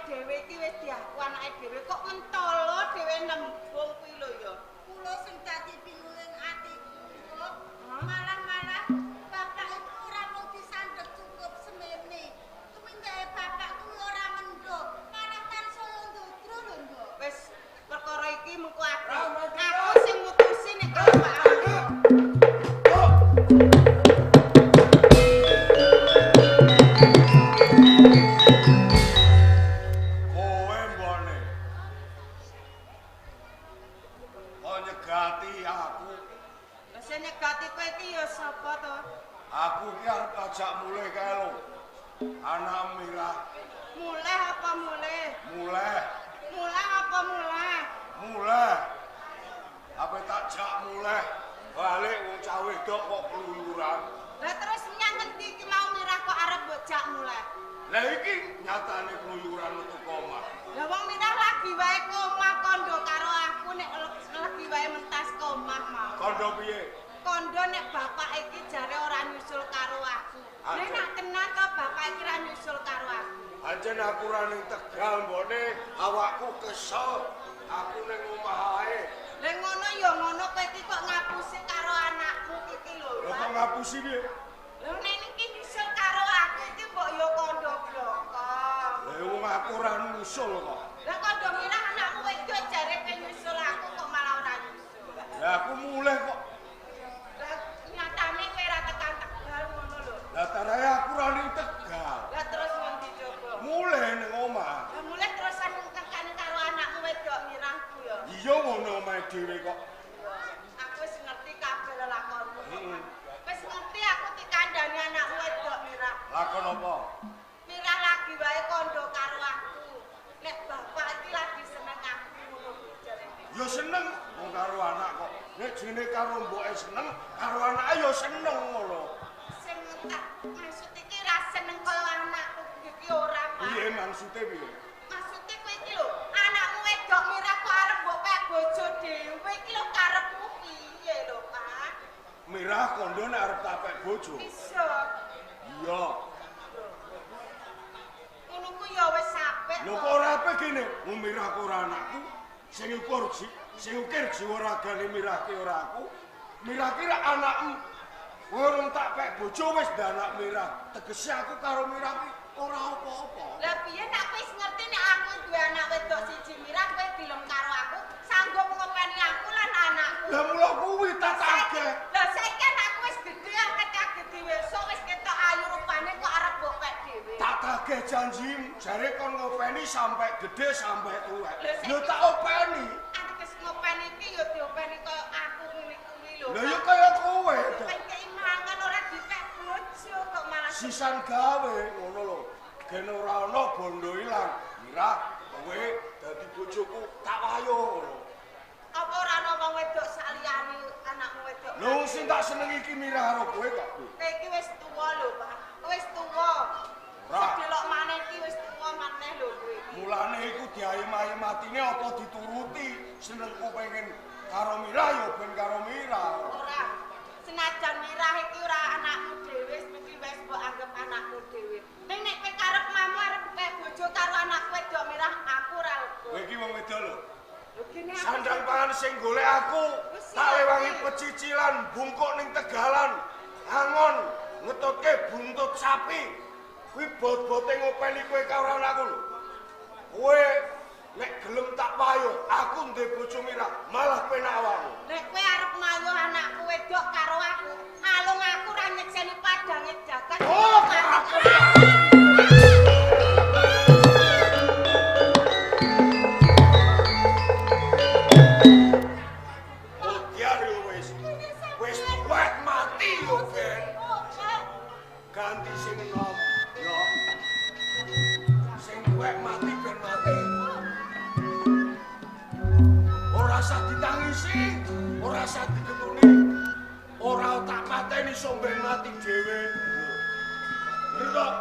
dhewe iki wis diaku anake dhewe kok mentolo dhewe nembung kuwi lho ya. Kula sing dadi bingung atiku kok malah-malah bapak iku ora mung disandhet cukup semene. Tumindake bapak kuwi ora mendho, malah tansaya ndudro lho, Mbok. Wis perkara iki mengko aku. Aku sing mutusi nek karo Pak. Kowe mbone. Kok nyegati aku? Lah sing nyegati kowe iki ya sapa to? Aku iki arep ajak mulih kae lho. Anak Mirah. Mulih apa mulih? Mulih. Mulih apa mulih? Mulih. Apa tak jak mulih? Balik wong cah wedok kok keluyuran. Lah terus nyang ngendi iki mau Mirah kok arep mbok jak mulih? Lah iki nyatane keluyuran metu koma. Lah wong Mirah lagi wae komah kondo karo aku nek lagi wae mentas komah mau. Kondo piye? Kondo nek bapak iki jare ora nyusul karo aku. Nek nak tenan to bapak iki ora nyusul karo aku. Ancen aku ora ning Tegal mbone, awakku kesel. Aku ning omah ae. Lah ngono ya ngono kowe iki kok ngapusi karo anakmu iki lho. Lho kok ngapusi piye? Lho nek iki nyusul karo aku iki mbok ya kondo bloko. Lah wong aku ora nyusul kok. Lah kondo Mirah anakmu wedok jare kowe nyusul aku kok malah ora nyusul. Lah aku mulih kok. Lah nyatane kowe ora tekan Tegal ngono lho. Lah tarae aku ora ning Tegal. Lah terus ngendi coba? Mulih ning omah. Lah mulih terusan tekan karo anakmu wedok Mirah ku ya. Iya ngono omahe dhewe kok. Aku wis ngerti kabeh lelakonmu. Wis ngerti aku dikandani anakmu wedok Mirah. Lakon apa? Mirah lagi wae kondo karo aku. Nek bapak iki lagi seneng aku ngono kuwi jarene. Ya seneng wong karo anak kok. Nek jenenge karo mboke seneng, karo anake ya seneng ngono. Sing tak maksud iki ra seneng kaya anakku iki ora, Pak. Piye maksude piye? Maksude kowe iki lho, anakmu wedok Mirah kok arep mbok pek bojo dhewe iki lho karepmu piye lho, Pak? Mirah kondo nek arep tak pek bojo. Bisa. Iya. Ngono ku ya wis apik. Lho kok ora apik gene? Wong Mirah kok ora anakku. Sing ukur sing ukir jiwa ragane Mirah ki ora aku. Mirah ki ra anakmu. Kowe urung tak pek bojo wis ndanak Mirah. Tegese aku karo Mirah ki ora apa-apa. Lah piye nek wis ngerti nek aku duwe anak wedok siji Mirah kowe gelem karo aku, sanggup ngopeni aku lan anakku. Lah mula kuwi tak tagih. Lah saiki anakku wis gedhe akeh gedhe wesuk wis ketok ayu rupane kok arep mbok pek dhewe. Tak tagih janji jare kon ngopeni sampai gedhe sampai tuwek. Lho tak openi. Ateges ngopeni iki ya diopeni kaya aku ngene kuwi lho. Lha ya kaya kowe. Kei mangan ora dipek bojo kok malah sisan gawe ngono lho. Gen ora ana bondo ilang. Mirah, kowe dadi bojoku tak wayo ngono. Apa ora ana wong wedok saliyane anakmu wedok? Lho sing tak seneng iki Mirah karo kowe kok. Kowe iki wis tuwa lho, Pak. Wis tuwa. Ora. Sedelok maneh iki wis tuwa maneh lho kowe iki. Mulane iku diayem-ayem atine apa dituruti. Senengku pengen karo Mirah ya ben karo Mirah. Ora. Senajan Mirah iki ora anakmu dhewe, mesti wis mbok anggap anakmu dhewe. Ning nek kowe karep mamu arep pek bojo karo anakku wedok Mirah, aku ora lega. Kowe iki wong wedok lho. Lho gene aku Sandang pangan sing golek aku, tak lewangi pecicilan bungkuk ning Tegalan, angon ngetutke buntut sapi. Kuwi bot-bote ngopeni kowe karo anakku lho. Kowe nek gelem tak wayo, aku ndek bojo Mirah, malah penak awakmu. Nek kowe arep mayo anakku wedok karo aku, alung aku ora nyekseni padange jagat. Oh, Biar yo wis. Wis tuwek mati yo ben. Ganti sing enom yo. Sing tuwek mati ben mati. Ora usah ditangisi, ora usah digetuni. Ora tak pateni somben mati dhewe. Bener.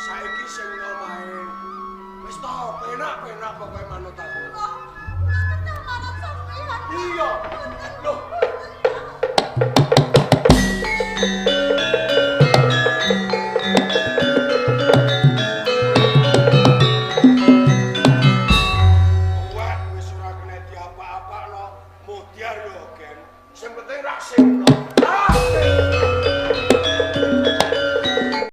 Saiki sing enom ae. Wis to, penak-penak pokoke manut aku. Kok kula kedah manut sampeyan. Iya. Loh. Thank you.